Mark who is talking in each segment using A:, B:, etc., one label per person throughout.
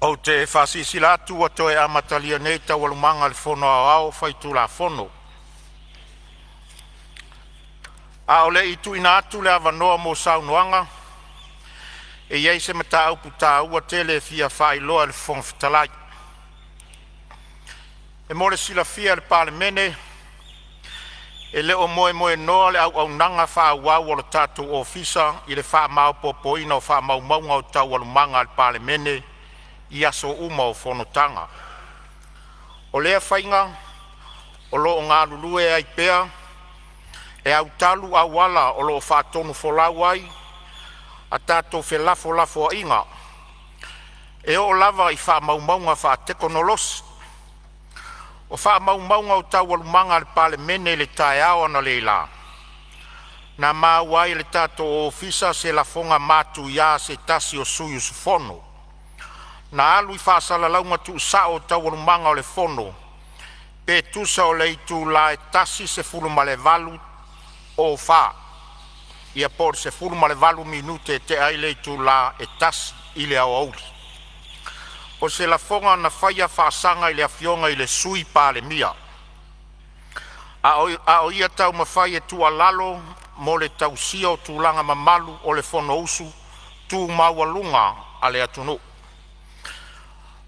A: Ou te faasilasila atu ua toe amatalia nei Taualumaga a le Fono Aoao Faitulafono. A o le i tuuina atu le avanoa mo saunoaga, e i ai se mataupu taua tele e fia faailoa e le Fofoga Fetalai. E mo le silafia e le Palemene, e le o moemoenoa le auaunaga faaauau a le tatou Ofisa i le faamaopoopoina o faamaumauga o Taualumaga a le Palemene i aso uma o fonotaga. O lea faiga o lo o galulue ai pea e autalu auala o lo o faatonufolau ai a tatou felafolafoaiga, e oo lava i faamaumauga faatekonolosi. O faamaumauga o Taualumaga a le Palemene i le taeao analeila, na maua ai e le tatou Ofisa se lafoga matuia a se tasi o sui usufono na alu i faasalalauga tuusao o Taualumaga o le Fono pe tusa o le itula e 1:18:04, po o le 18 minute tea ai le itula e 1:00 i le aoauli. O se lafoga na faia faasaga i le afioga i le Sui Palemia, a o ia taumafai e tuualalo mo le tausia o tulaga mamalu o le Fonousu tu maualuga a le atunuu.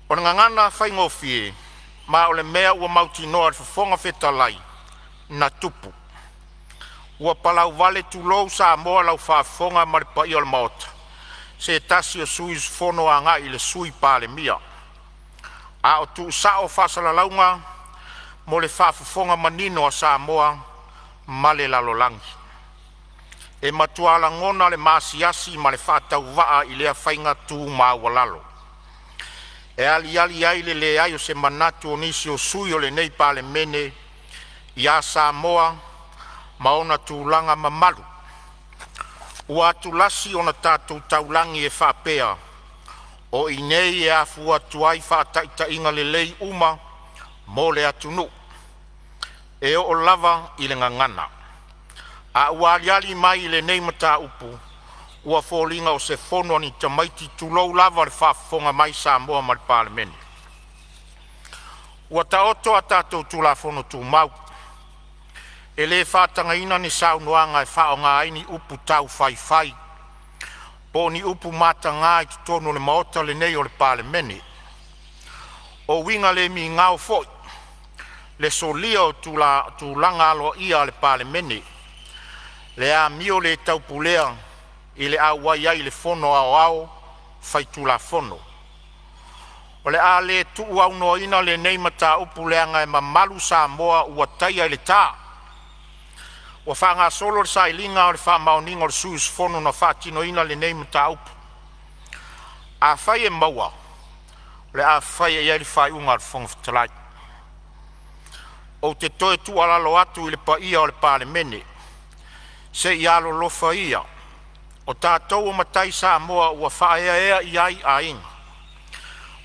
A: O le gagana faigofie, ma o le mea ua mautinoa e le Fofoga Fetalai na tupu, ua palauvale tulou Samoa lau faafofoga ma le paia o le Maota, se tasi o sui usufono agai i le Sui Palemia, a o tuusao faasalalauga mo le faafofoga manino a Samoa ma le lalolagi. E matua lagona le maasiasi ma le faatauvaa i lea faiga tu maualalo, e aliali ai le leai o se manatu o nisi o sui o lenei Palemene ia Samoa ma ona tulaga mamalu. Ua atulasi ona tatou taulagi e faapea, o i inei e afua atu ai faataitaiga lelei uma mo le atunuu, e oo lava i le gagana. A ua aliali mai i lenei mataupu, ua foliga o se fono a ni tamaiti, tulou lava le faafofoga mai Samoa ma le Palemene. Ua taoto a tatou Tulafono Tumau, e le faatagaina ni saunoaga e faaaoga ai ni upu taufaifai po o ni upu mataga i totonu o le Maota lenei o le Palemene. O uiga le migao foi le solia o tulaga aloaia o le Palemene, le amio le taupulea i le auai ai i le Fono Aoao Faitulafono. O le a le tuuaunoaina lenei mataupu leaga e mamalu Samoa ua taia i le ta. Ua faagasolo le sailiga o le faamaoniga o le sui usufono na faatinoina lenei mataupu. Afai e maua, o le a faia i ai le faaiuga a le Fofoga Fetalai. Ou te toe tuualalo atu i le paia o le Palemene, se i alolofa ia, o tatou o matai Samoa ua faaeaea i ai aiga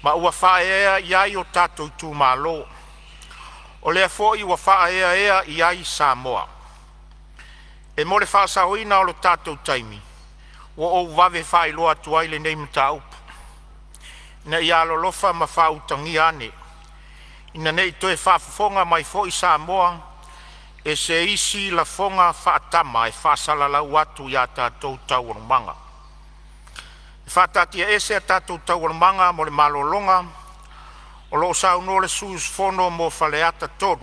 A: ma ua faaeaea i ai o tatou itumalo. O lea foi ua faaeaea i ai Samoa. E mo le faasaoina o le tatou taimi, ua ou vave faailoa atu ai lenei mataupu, ina ia alolofa ma faautagia ane, ina nei toe faafofoga mai foi Samoa i se isi lafoga faatama e faasalalau atu i a tatou taualumaga. E faataatiaese a tatou taualumaga mo le malologa o lo o saunoa le sui usufono mo Faleata 3.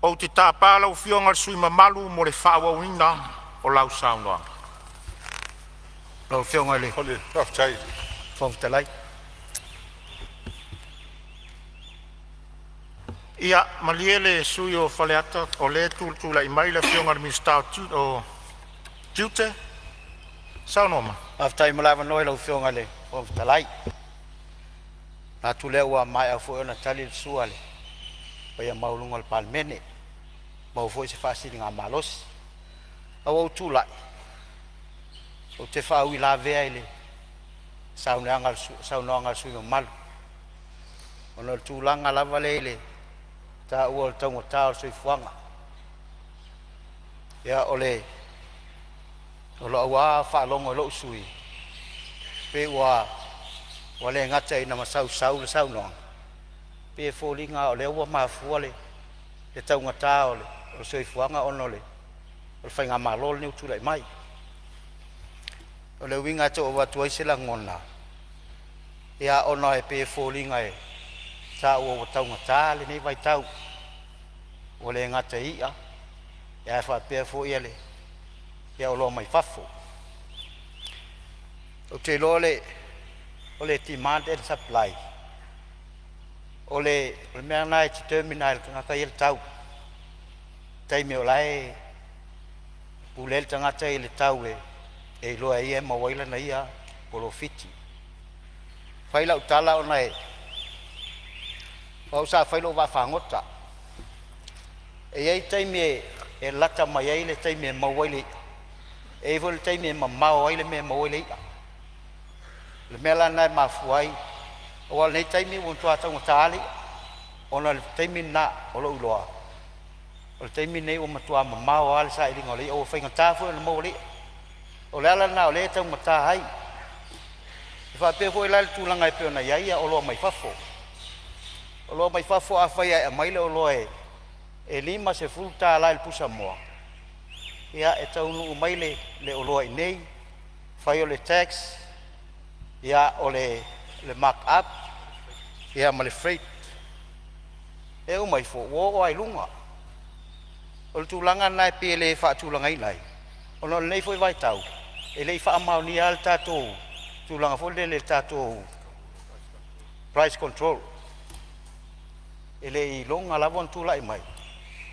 A: Ou te tapa lau Afioga i le sui usufono mamalu mo le faaauauina o lau saunoaga.
B: Lau Afioga i le Fofoga Fetalai.
A: Ia malie le sui usufono mo Faleata, o lea e tulai mai le Afioga i le Minisita o Tiute. Saunoa mai.
B: Faafetai mo le avanoa i lau Afioga i le Fofoga Fetalai. Manatu o lea ua maea foi ona tali le sua a le paia maualuga o le Palemene, maua foi se faasiligamalosi. Ae ua ou tulai ou te faauilavea i le saunoaga a le sui usufono mamalu ona o le tulaga lava lea i le taua o le taugata o le soifuaga. Ia, o lau lava faalogo i lou sui usufono, pei ua Ua le gata ina masausau le saunoaga, pei e foliga o lea ua mafua le taugata o le soifuaga ona o le faigamalo lenei ua tulai mai. O le uiga e tau avatu ai se lagona, ia ona e pei e foliga e taua ua taugata lenei vaitau, ua le gata i i'a ae faapea foi oloa mai fafo. Ou te iloa o le demand and supply, o le mea lena e determine lava e le tagata ia le tau, i taimi o la e pule ai le tagata i le tau e iloa e ia e maua ai lana ia polofiti. E fai lau tala ona o au sa fai lou vaafagota. E i ai taimi e lata mai ai le taimi e maua ai le i'a, e i ai foi le taimi e mamao ai le mea e maua ai le i'a. O le mea la lena e mafua ai, aua o lenei taimi ua matua taugata lava le i'a ona o le taimi lena o lou iloa, o le taimi lenei ua matua mamao lava le sailiga o le i'a, ua faigata foi ona maua le i'a. O le ala lena o lea e taugata ai. E faapea foi la le tulaga e pei ona i ai oloa mai fafo. O oloa mai fafo afai e aumai le oloa e $50 i le pusamoa, ia e taunuu mai le oloa i inei, fai o le tax, o le mark up ma le freight, e uma ifo ua oo lava i luga. O le tulaga lena e pei e le faatulagaina ai, ona o lenei foi vaitau e le i faamaonia lava le tatou tulaga foi lele i le tatou price control. E le i iloga lava ona tulai mai,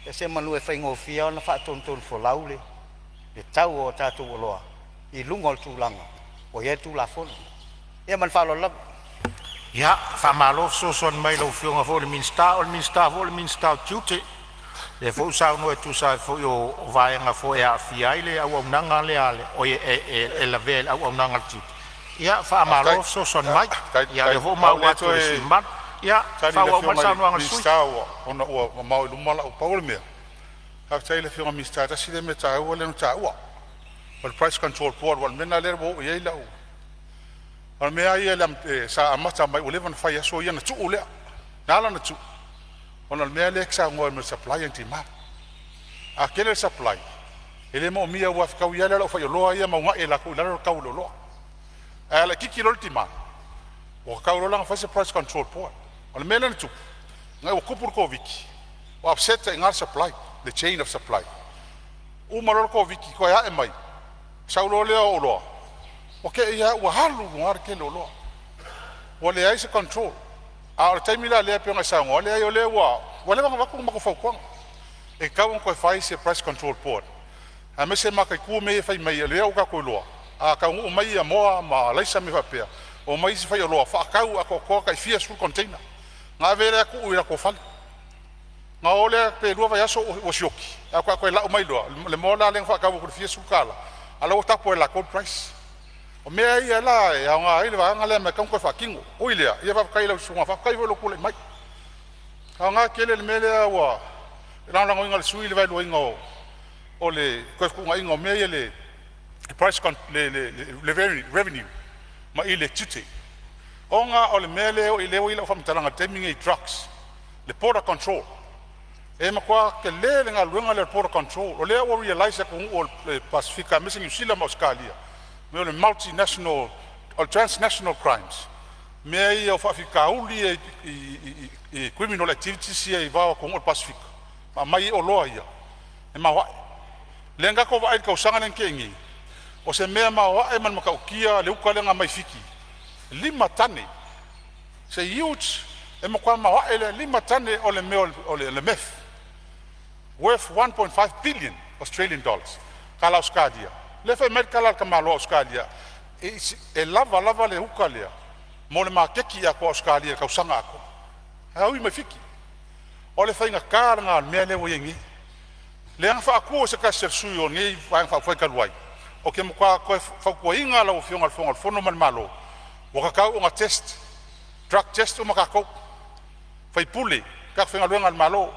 B: ia semeamanu e faigofie ona faatonutonufolau le tau o tatou oloa i luga o le tulaga ua i ai le Tulafono. Ia ma le faaaloalo lava. Ia, faamalo fesoasoani mai i lau Afioga foi i le Minisita, o le Minisita foi o le Minisita o Tiute. O lea foi ua saunoa e tusa ai foi o vaega foi e aafia ai le auaunaga lea a le… oi e lavea i le auaunaga a le tiute. Ia faamalo fesoasoani mai. Ia o lea foi ua
C: Faafetai.
A: Maua
C: E
A: atu e le
C: le
A: sui
C: toe
A: usufono mamalu. Ia
C: tali i le
A: faaauau mai
C: Afioga
A: le
C: i le
A: saunoaga a le sui usufono.
C: Minisita ona ua mamao i luma lau… Pau o le mea, faafetai i le Afioga i le Minisita, tasi lea mea taua lea na taua, o le Price Control Board. Aua o le mea lena lea ua oo i ai lau… O le mea lava ia sa amata mai ua leva ona fai aso ia ona tuu lea. Na ala ona tuu, ona o le mea lea e te saunoa ai o le supply and demand. A tele le supply, e le moomia aua e fetaui lava le aufaioloa ia ma uunai e latou i lalo le tau o le oloa. Ae a laitiiti loa le demand, ua tatau loa la ona fai se price control board. O le mea lea na tupu, ina ua tupu le Koviti, ua upset ai i ina le supply, le chain of supply. Uma loa le Koviti toe ae mai, sau loa lea o oloa, ua te i lava ua alu i luga le tele o oloa, ua leai se control. A o le taimi la lea pei ona e saunoa, leai o lea ua leva ona avatu le matou fautuaga, e tatau ona toe fai se price control board aemaise mataitu mea ia e fai mai o lea ua tatou iloa a taunuu mai moa ma alaisa ma mea faapea, omai isi faioloa faatau atoatoa tai fia sefulu container ona ave lea tuu i latou fale. Ona o lea pe lua vaiaso ua sioki ae faatoa toe lau mai loa le moa la lea na faatau atu i le fia sefulu tala a o la ua tapo e latou le price. O mea ia la e aoga ai le vaega lea ma e tatau ona toe faatino. Ui i lea, ia faafetai i lau susuga, faafetai foi i lou tulai mai. E aoga tele le mea lea ua lagolagoina e le sui usufono le vaeluaina o le toe fetuunaiga o mea ia le price le revenue mai i le tiute, ona o le mea lea ua i ai lau faamatalaga i le taimi lenei i drugs, le border control. E matua tele le galuega lea o le border control. O lea ua realize e atunuu o le Pasefika aemaise Niu Sila ma Ausetalia mea o le multinational o le transnational crimes, mea ia o faafitauli ia i criminal activities ia i le va o atunuu o le Pasefika ma aumai ai oloa ia e maoae. Lea na tatou vaai i le tausaga lea na tea nei, o se mea maoae ma le matautia le uta lea na aumai Fiti, 5 tane, it's a huge, e matua maoae le 5 tane o le mea o le meth worth 1.5 billion Australian dollars, tala Ausetalia. Lea e fai mai le tala a le tamaloa Ausetalia, e lava lava le uta lea mo le maketi atoa o Ausetalia i le tausaga atoa, ae ui mai Fiti. O le faigata lena o le mea lea ua i ai nei, lea na faatu e se tasi o sui o lenei Vaega Faaupufai talu ai. Ou te matua toe fautuaina lau Afioga i le Fofoga o le Fono ma le Malo, ua tatau ona test, drug test uma tatou, sui usufono, tagata faigaluega a le Malo,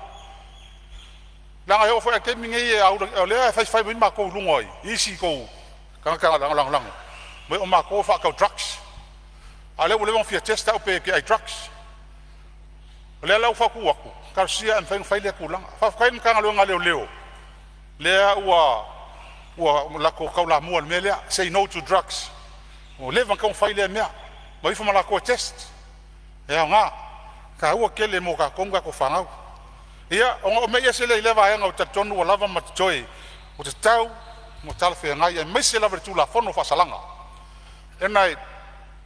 C: leaga e oo foi lava i le taimi lenei o lea e faifai mai matou i luga i isi tou tagata lagolago, fai mai o matou e faatau drugs. A o lea ua leva ona fia test au pe te ai drugs. O lea la ua fautua atu, talosia ae mafai ona fai lea tulaga. Faafetai i le Matagaluega a Leoleo lea ua latou taulamua i le mea lea, say no to drugs. Ua leva ona tatau ona fai lea mea, ma o ifo ma latou e test. E aoga, e taua tele mo tatou ma tatou fanau. Ia, ona ou mei ese lea i lea vaega ou te talitonu ua lava ma totoe, ua tatau ma talafeagai aemaise lava i le Tulafono o Faasalaga.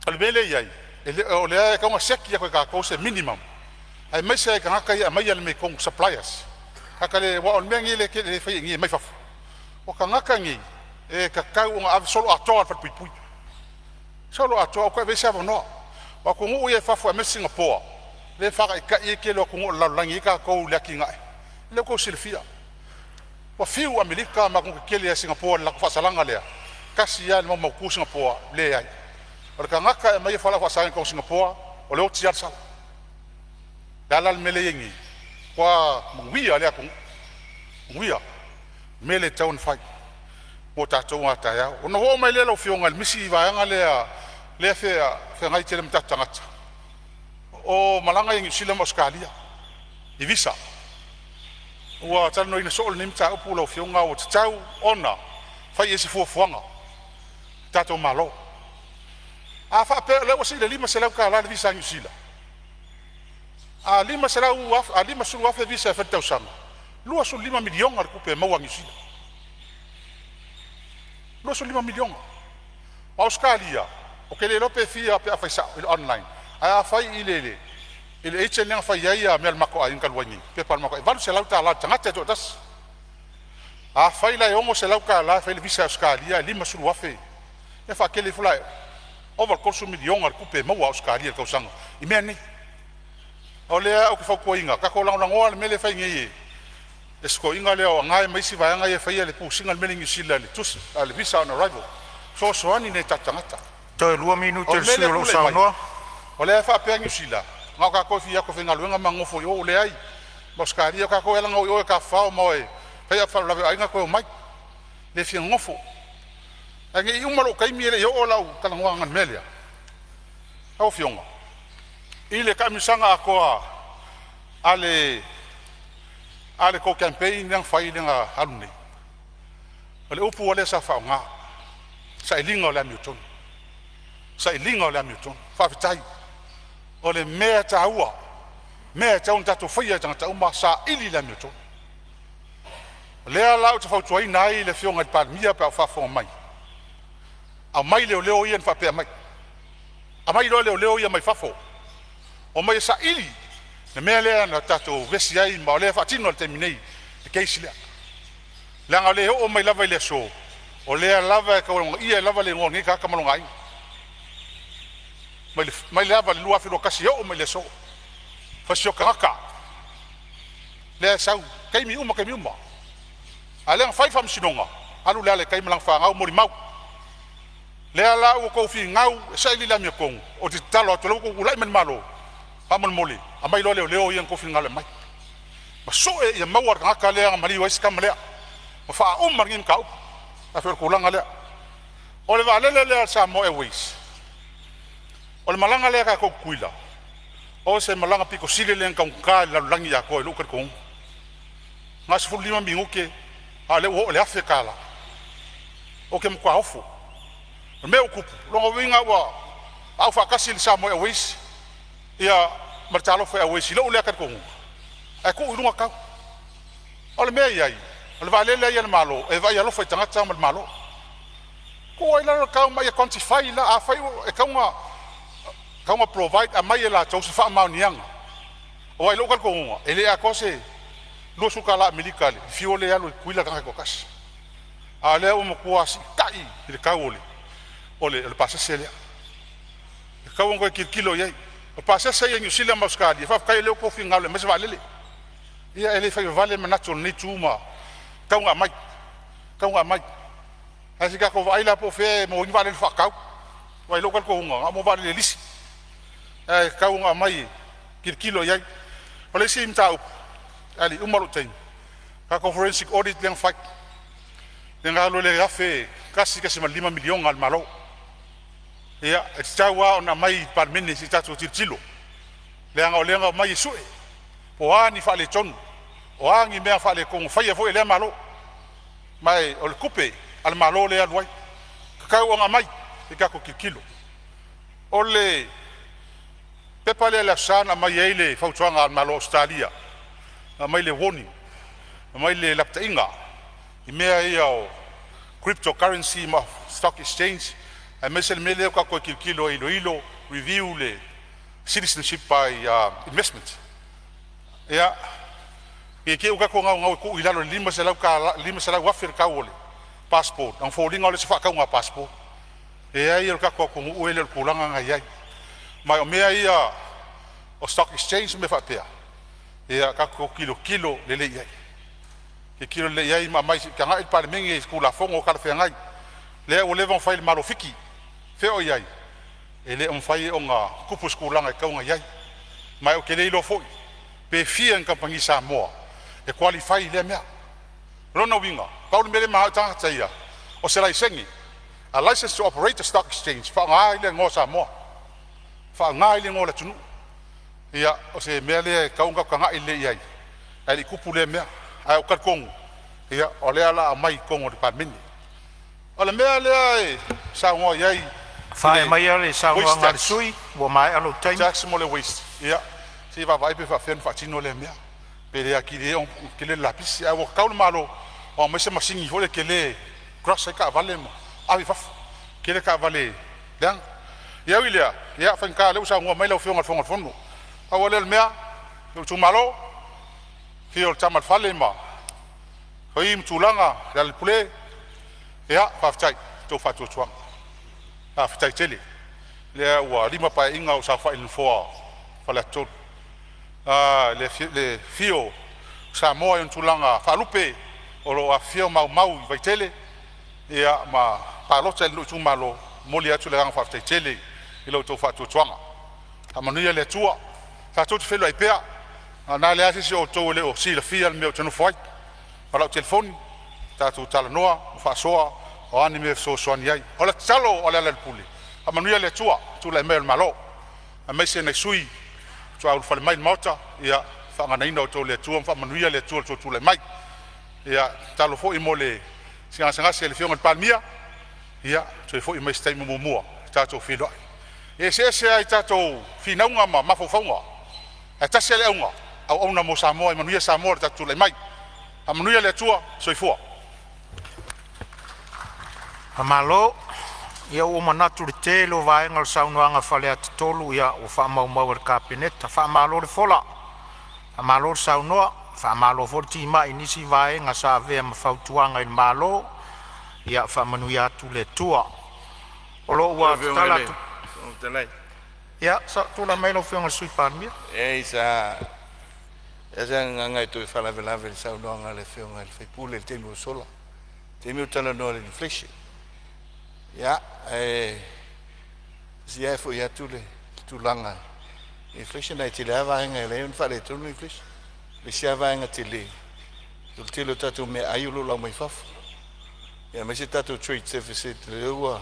C: O le mea lea e i ai, o lea e tatau ona siaki atu e tatou se minimum aemaise lava i tagata ia e aumaia mea i totonu, suppliers. Aua o le mea lenei lea e fai nei e aumai fafo, o tagata nei e tatau ona ave soloatoa i le falepuipui, soloatoa, aua toe avea se avanoa. O atunuu ia i fafo aemaise Sigapoa lea e faataitai ai le tele o atunuu o le lalolagi e i ai tatou i le atinae, lea ua outou silafia ua fiu Amerika ma atunuu tetele a Sigapoa i le latou faasalaga lea, tasi a le maumautu Sigapoa, leai. O le tagata e aumaia fualaau faasaina i totonu o Sigapoa, o le oti a le sala. O le a la le mea lea e i ai nei? Matua manuia lea atunuu, manuia. O le mea lea e tatau ona fai mo tatou a taeao. Ona ou oo mai lea lau Afioga i le isi vaega lea e feagai tele ma tatou tagata, o malaga ia i Niu Sila ma Ausetalia i visa. Ua talanoaina soo lenei mataupu lau Afioga, ua tatau ona fai i ai se fuafuaga a le tatou Malo. A faapea o lea ua sii i le $500 le visa a Niu Sila, a $50,000 visa e fai i le tausaga, e $25 miliona le tupe e maua a Niu Sila, $25 miliona. O Ausetalia, ou te le iloa pe fia pe afai sao i le online, ae afai i le agent lea na fai ai mea a le matou aiga talu ai nei, pepa a le matou aiga, e $800 i le tagata e toatasi. Afai la e $600 e fai ai le visa a Ausetalia ae $50,000, ia faatele ifo la e ova i le $30 miliona le tupe e maua a Ausetalia i le tausaga i mea nei. O lea ou te fautuaina, tatou lagolagoa le mea lea e fai nei e si toeaina lea o Agai ma isi vaega ia e faia le push ina o le mea lea i Niu Sila i le tusi a o le visa on arrival, e fesoasoani i nai o tatou tagata.
A: Toe 2 minute
C: O
A: o
C: le
A: le
C: mea
A: sui
C: lea
A: usufono
C: e
A: o lo o
C: tulai mai,
A: saunoa.
C: o lea e faapea Niu Sila na o tatou e fia o atu e faigaluega ma nonofo i o, leai. Ma Ausetalia, o tatou e ala ona o i o e tafafao ma o e fai faalavelave o aiga toe omai, le fia nonofo. Ae ne i uma lou taimi e le i oo lau talanoaga i le mea lea. Lau Afioga i le taamilosaga atoa a le tou campaign lea na fai lea na alu nei, o le upu lava lea sa faaaoga, sailiga o le amiotonu, sailiga o le amiotonu. Faafetai. O le mea taua, mea e tatau ona tatou faia e tagata uma, saili le amiotonu. O lea la ou te fautuaina ai le Afioga i le Palemia pe a o faafofoga mai, aumai leoleo ia na faapea mai, aumai loa leoleo ia mai fafo, omai e saili le mea lea na tatou vevesi ai ma o lea e faatino i le taimi nei le case lea. Leaga o lea e oo mai lava i le aso, o lea lava e taualogaia ai le igoa o lenei tagata ma lona aiga, mai lava i le 2021 e oo mai i le aso. Fasiota tagata, lea e sau i taimi uma taimi uma, a o lea na fai le faamasinoga, alu le ala i tai ma lana fanau, molimau. O lea la ua outou finau e saili le amiotonu, ou te tatalo atu o lea ua outou tulai mai le Malo, faamolemole aumai loa leoleo ia na outou finagalo e aumai ma sue ia maua le tagata lea na maliu ai si tama lea ma faauma lenei mataupu. E pei o le tulaga lea. O le vaalele lea a le Samoa Airways, o le malaga lea a tatou a Tutuila, o se malaga pito sili lea ona taugata i le lalolagi atoa i lou talitonuga. Na o le 15 minute a o lea ua oo i le $1,000. Ou te matua ofo. O le mea ua tupu, lona uiga ua aufaatasi le Samoa Airways ia ma le Talofa Airways i lou lea talitonuga ae tuu i luga tau. O le mea e i ai, o le vaalele a ia a le Malo e vaai alofa i tagata ma le Malo. Tuu ai i lalo le tau ma ia quantify la. Afai e tatau ona provide, aumai e latou se faamaoniaga aua i lou talitonuga e le atoa se $20 Amerika i le fuel lea e alu ai i Tutuila le tagata e toatasi. A o lea ua matua siitai le tau o le pasese lea, e tatau ona toe tilotilo i ai. O pasese ia i Niu Sila ma Ausetalia, faafetai o lea ua outou finagalo e aumai se vaalele. Ia e le fai vavale manatu o lenei itu ma e tatau ona aumai, e tatau ona aumai. Ae se i tatou vaai la po o fea e maua ai ni vaalele faatau aua i lou talitonuga na o mea o vaalele lisi ae tatau ona aumai e tilotilo i ai. O le isi mataupu ae le i uma lou taimi, tatou forensic audit lea na fai, lea na alu ai le $1.5 miliona a le Malo. Ia, e tatau lava ona aumai i le Palemene se i tatou tilotilo, leaga o lea na omai e sue po o a ni faaletonu, o a ni mea faaletonu na faia foi e lea Malo. Ma o le tupe a le Malo lea e alu ai, e tatau ona aumai se i tatou tilotilo. O le pepa lea i le Aso Sa na aumai ai le fautuaga a le Malo o Ausetalia, na aumai le warning, aumai le lapataiga i mea ia o cryptocurrency ma stock exchange, aemaise le mea lea ua tatou toe tilotilo e iloilo, review le citizenship by investment. Ia, ne i te i ua tatou naunau e tuu i lalo i le $500, $500,000 le tau o le passport ona foliga lea o se faatauga passport. Leai o le tatou atunuu e le o le tulaga lena e i ai. Ma o mea ia o stock exchange ma mea faapea, ia tatou tilotilo lelei i ai, tilotilo lelei i ai ma aumai se i tagai le Palemene i se Tulafono talafeagai lea ua leva ona fai e le Malo o Fiti. Fea o i ai? E le o mafai ona tupu se tulaga e tatau ona i ai. Ma ou te le iloa foi pe fia ni kamupani Samoa e qualify i lea mea. O lona uiga, pau le mea lea e mananao ai tagata ia, o se laisene, a license to operate a stock exchange e faaaoga ai le igoa o Samoa, faaaoga ai le igoa o le atunuu. Ia, o se mea lea e tatau ona tatou tagai lelei i ai ae le i tupu lea mea. Ae ou te talitonu ia o lea o le a aumai i totonu o le Palemene. O le mea lea e saunoa i ai i
A: Faaiu
C: le
A: maia le
C: waste
A: saunoaga a le
C: tax,
A: sui usufono ua maea lou taimi.
C: Tax mo le waste, ia se i vaavaai pe faapefea ona faatino lea mea, pe le atili ai ona tele le lapisi. Ae ua tatau le Malo e aumai se masini foi lea tele e crush ai taavale ma ave i fafo, tele taavale leaga. Ia ui i lea, ia e faigata o lea ua saunoa mai lau Afioga i le Fofoga o le Fono. Pau lava lea o le mea, lou itumalo, afio o le Tama a le Fale ma Fai ma Tulaga, Lealailepule, ia faafetai i lo outou faatuatuaga. Faafetai tele. Lea ua 5 Paeaiga o ou saofai i le nofoa o Faleata 3. Le afio o Samoa i ona tulaga faalupe o lo o afifio ma aumau i Vaitele ia ma palota i lou itumalo, e momoli atu le agaga faafetai tele i lo outou faatuatuaga. Faamanuia le Atua. Tatou te feiloai pea, a o le a leai se isi o outou e le o silafia le mea ou te nofo ai. O lau telefoni tatou talanoa ma faasoa o a ni mea e fesoasoani ai. O le tatalo a Lealailepule, faamanuia le Atua i le tulai mai o le Malo aemaise nai sui faatoa ulufale mai i le Maota, ia faaganaina outou e le Atua ma faamanuia le Atua i lo outou tulai mai. Ia tatalo foi mo le gasegase i le Afioga i le Palemia, ia toe foi mai i se taimi o muamua tatou feiloai. E eseese a tatou finauga ma mafaufauga ae tasi a le auga, auauna mo Samoa, ia manuia Samoa i le tatou tulai mai. Faamanuia le Atua. Soifua.
A: Faamalo. Ia ua ou manatu i le tele o vaega o le saunoaga a Faleata 3 ua faamaumau e le Kapeneta. Faamalo le fola, faamalo le saunoa, faamalo foi le timai i nisi vaega sa avea ma fautuaga i le Malo. Ia faamanuia atu le Atua. O lo o
D: Lau
A: ua
D: Afioga i
A: tatala
D: le
A: atu.
D: Fofoga Fetalai.
A: Ia, tulai mai lau Afioga i le Sui Palemia.
D: Leai, sa i ai se agaga e toe faalavelave i le saunoaga a le Afioga i le sui usufono i le taimi ua sola, taimi o talanoa i le inflation. Ia, ae se i foi atu le tulaga i le inflation, ae tele lava vaega e ala ai ona faaletonu le inflation. O le isi lava vaega tele, o le tele o tatou meaai o lo o lau mai fafo, aemaise tatou trade deficit lea ua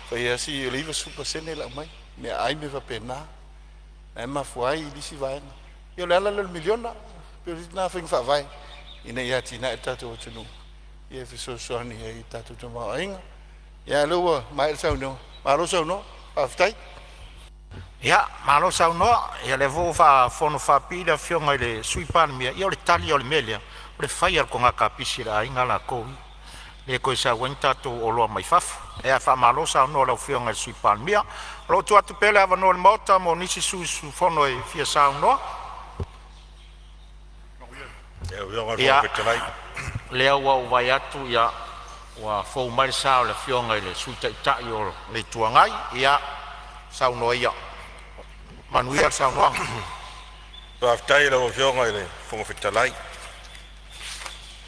D: fai lava si… o le 90% e lau mai meaai ma mea faapena, lena e mafua ai nisi vaega. Ia o le ala lea o le miliona, pei o le isi lena faiga faavae ina ia atinae le tatou atunuu e fesoasoani ai i le tatou tamaoaiga. Ia a o lea ua maea le saunoaga, malo saunoa, faafetai.
A: Ia, malo saunoa. Ia o lea foi ua faafonofaapipii le Afioga i le Sui Palemia. Ia o le tali lava o le mea lea, o le fai lava o le toga kapisi a le aiga latou ia, e le toe sau ai ni tatou oloa mai fafo. Ae faamalo saunoa i lau Afioga i le Sui Palemia. O lo o tuu atu pea le avanoa i le Maota mo nisi sui usufono e fia saunoa. Ia, lea ua ou vaai atu ua fou mai le sa o le Afioga i le Sui Taitai o le Itu Agai. Ia, saunoa ia. Manuia le saunoaga.
E: Faafetai i lau Afioga i le Fofoga Fetalai.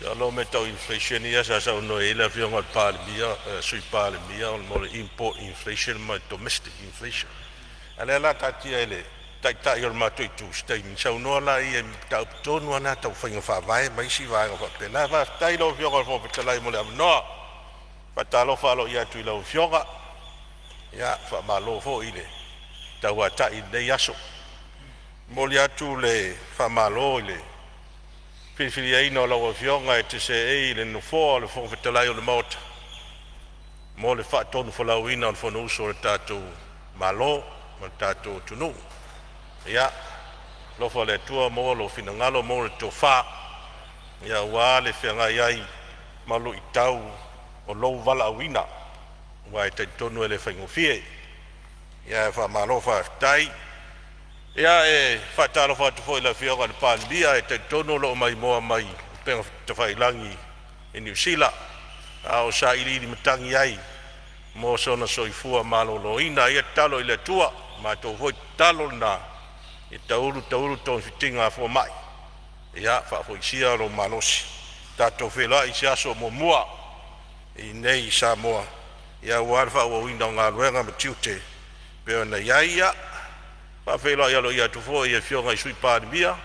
E: Ia ona o mea tau inflation ia sa saunoa i ai le Afioga i le Palemia, le Sui Palemia mo le import inflation ma le domestic inflation. A o lea o le a taatia i le Taitai o le matou Itu se taimi ona saunoa lea i le mataupu tonu lava lena tau faiga faavae ma isi vaega faapena. Faafetai i lau Afioga i le Fofoga Fetalai mo le avanoa. E faatalofa aloaia atu i lau Afioga, Ia, faamalo foi le tauatai i lenei aso. E momoli atu le faamalo i le filifiliaina o lau Afioga e te seei i le Nofoa o le Fofoga Fetalai o le Maota mo le faatonufolauina o le Fonousu a le tatou Malo ma le tatou atunuu. Ia alofa le Atua maua lou finagalo maua le tofa aua le feagai ai ma luitau o lou valaauina, aua e talitonu e le faigofie. Ae faamalo faafetai. Ia, e faatalofa atu foi i le Afioga i le Palemia, e talitonu o lo o maimoa mai i upega tafailagi i Niu Sila a o sailiili matagi ai mo sona soifua maloloina. Ia tatalo i le Atua, o le matou foi tatalo lena, ia taulu taulu togafitiga a fomai, ia faafoisia lou malosi. Tatou feiloai i se aso o muamua i inei i Samoa aua le faaauauina o galuega ma tiute e pei ona i ai. Ia, e faafeiloai aloaia atu foi i afioga i Sui Palemia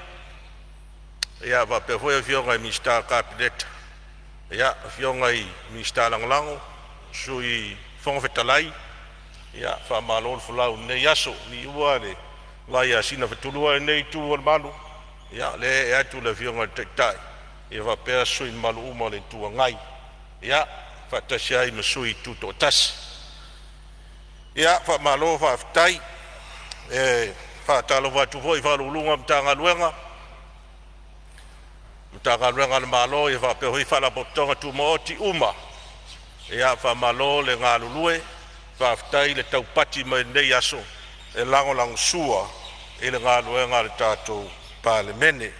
E: faapea foi afioga i Minisita o le Kapeneta, afioga i Minisita Lagolago, Sui Fofoga Fetalai. Ia faamalo le folau i lenei aso. Liua le vai ia Sina fuatulua i lenei itu o le malu, ia o lea e ee atu le Afioga i le Taitai faapea sui usufono mamalu uma o le Itu Agai, faatasi ai ma sui Tutoatasi. Ia faamalo faafetai. E faatalofa atu foi i Ofisa Sili o Pulega o Matagaluega a le Malo faapea foi Faalapotopotoga Tumaoti uma. Ia faamalo le galulue, faafetai le taupati mai i lenei aso e lagolagosua i le galuega a le tatou Palemene.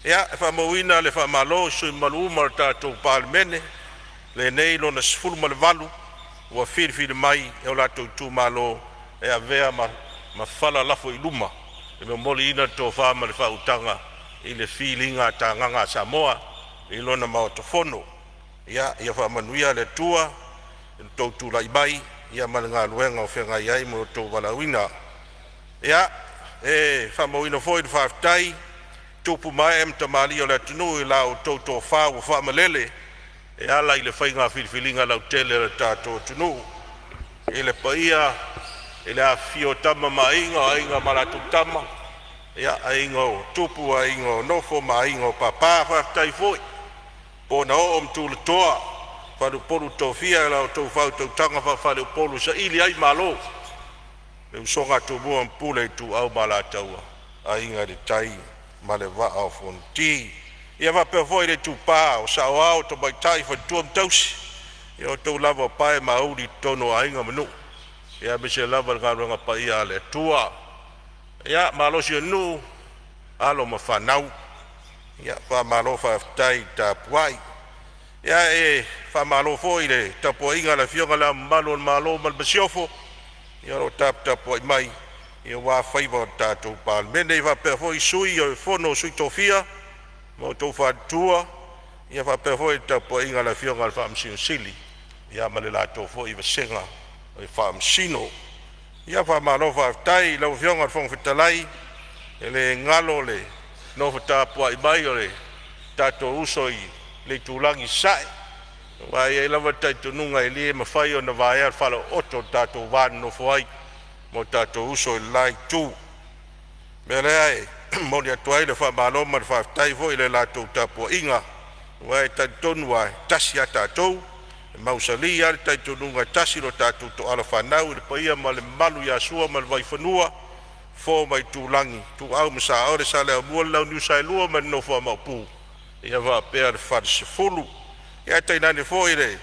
E: Ia, e faamauina le faamalo i sui usufono mamalu uma o le tatou Palemene, lenei lona 18 ua filifili mai e o latou itumalo e avea ma fala lafo i luma i le momoliina o le tofa ma le faautaga i le filiga tagaga a Samoa i lona Maota Fono. Ia faamanuia le Atua i lo outou tulai mai ma le galuega o feagai ai ma lo outou valaauina. Ia, e faamauina foi le faafetai i tupu ma ee ma tamalii o le atunuu i la outou tofa ua faamalele e ala i le faiga filifiliga lautele a le tatou atunuu. I le paia i le afifio o Tama ma Aiga, o Aiga ma latou Tama, Aiga o Tupu, Aiga o Nofo ma Aiga o Papa. Faafetai foi po na oo ma tulatoa, faleupolu tofia i la outou faautautaga faafaleupolu e saili ai malo le usoga a Tumua ma Pule, Ituau ma Alataua, Aiga i le Tai ma le Vaa o Fonoti. Ia faapea foi le itupa o saoao, tamaitai, faletua ma tausi, ia o outou lava o pae ma auli i totonu o aiga ma nuu, aemaise lava le galuega paia a le Atua. Ia, malosi o le nuu, alo ma fanau, ia faamalo faafetai tapuai. Ia, e faamalo foi i le tapuaiga a le Afioga i Le Ao Mamalu o le Malo ma le Masiofo, o lo o taputapuai mai aua faiva o le tatou Palemene, faapea foi Sui o le Fono a Sui Tofia ma outou faletua, faapea foi le tapuaiga a le Afioga i le Faamasino Sili ma le latou foi vasega o Faamasino. Ia faamalo faafetai i lau Afioga i le Fofoga Fetalai, e le galo le nofo tapuai mai o le tatou uso i le itulagi i Sasae, aua e i ai lava le talitonuga e le mafai ona vaea le falaooto i le tatou va nonofo ai ma o tatou uso i le la itu. O le mea lea e momoli atu ai le faamalo ma le faafetai foi i le latou tapuaiga, aua e talitonu lava, e tasi a tatou, e mausali lava le talitonuga e tasi lo tatou toala fanau i le paia ma le mamalu ia Sua ma le Vaifanua, Fofo ma Aitulagi, Ituau ma Saole, Saleaaumua ma le Launiu Saelua ma le nofo a Maopu, faapea le Falesefulu. Ia ae tainane foi le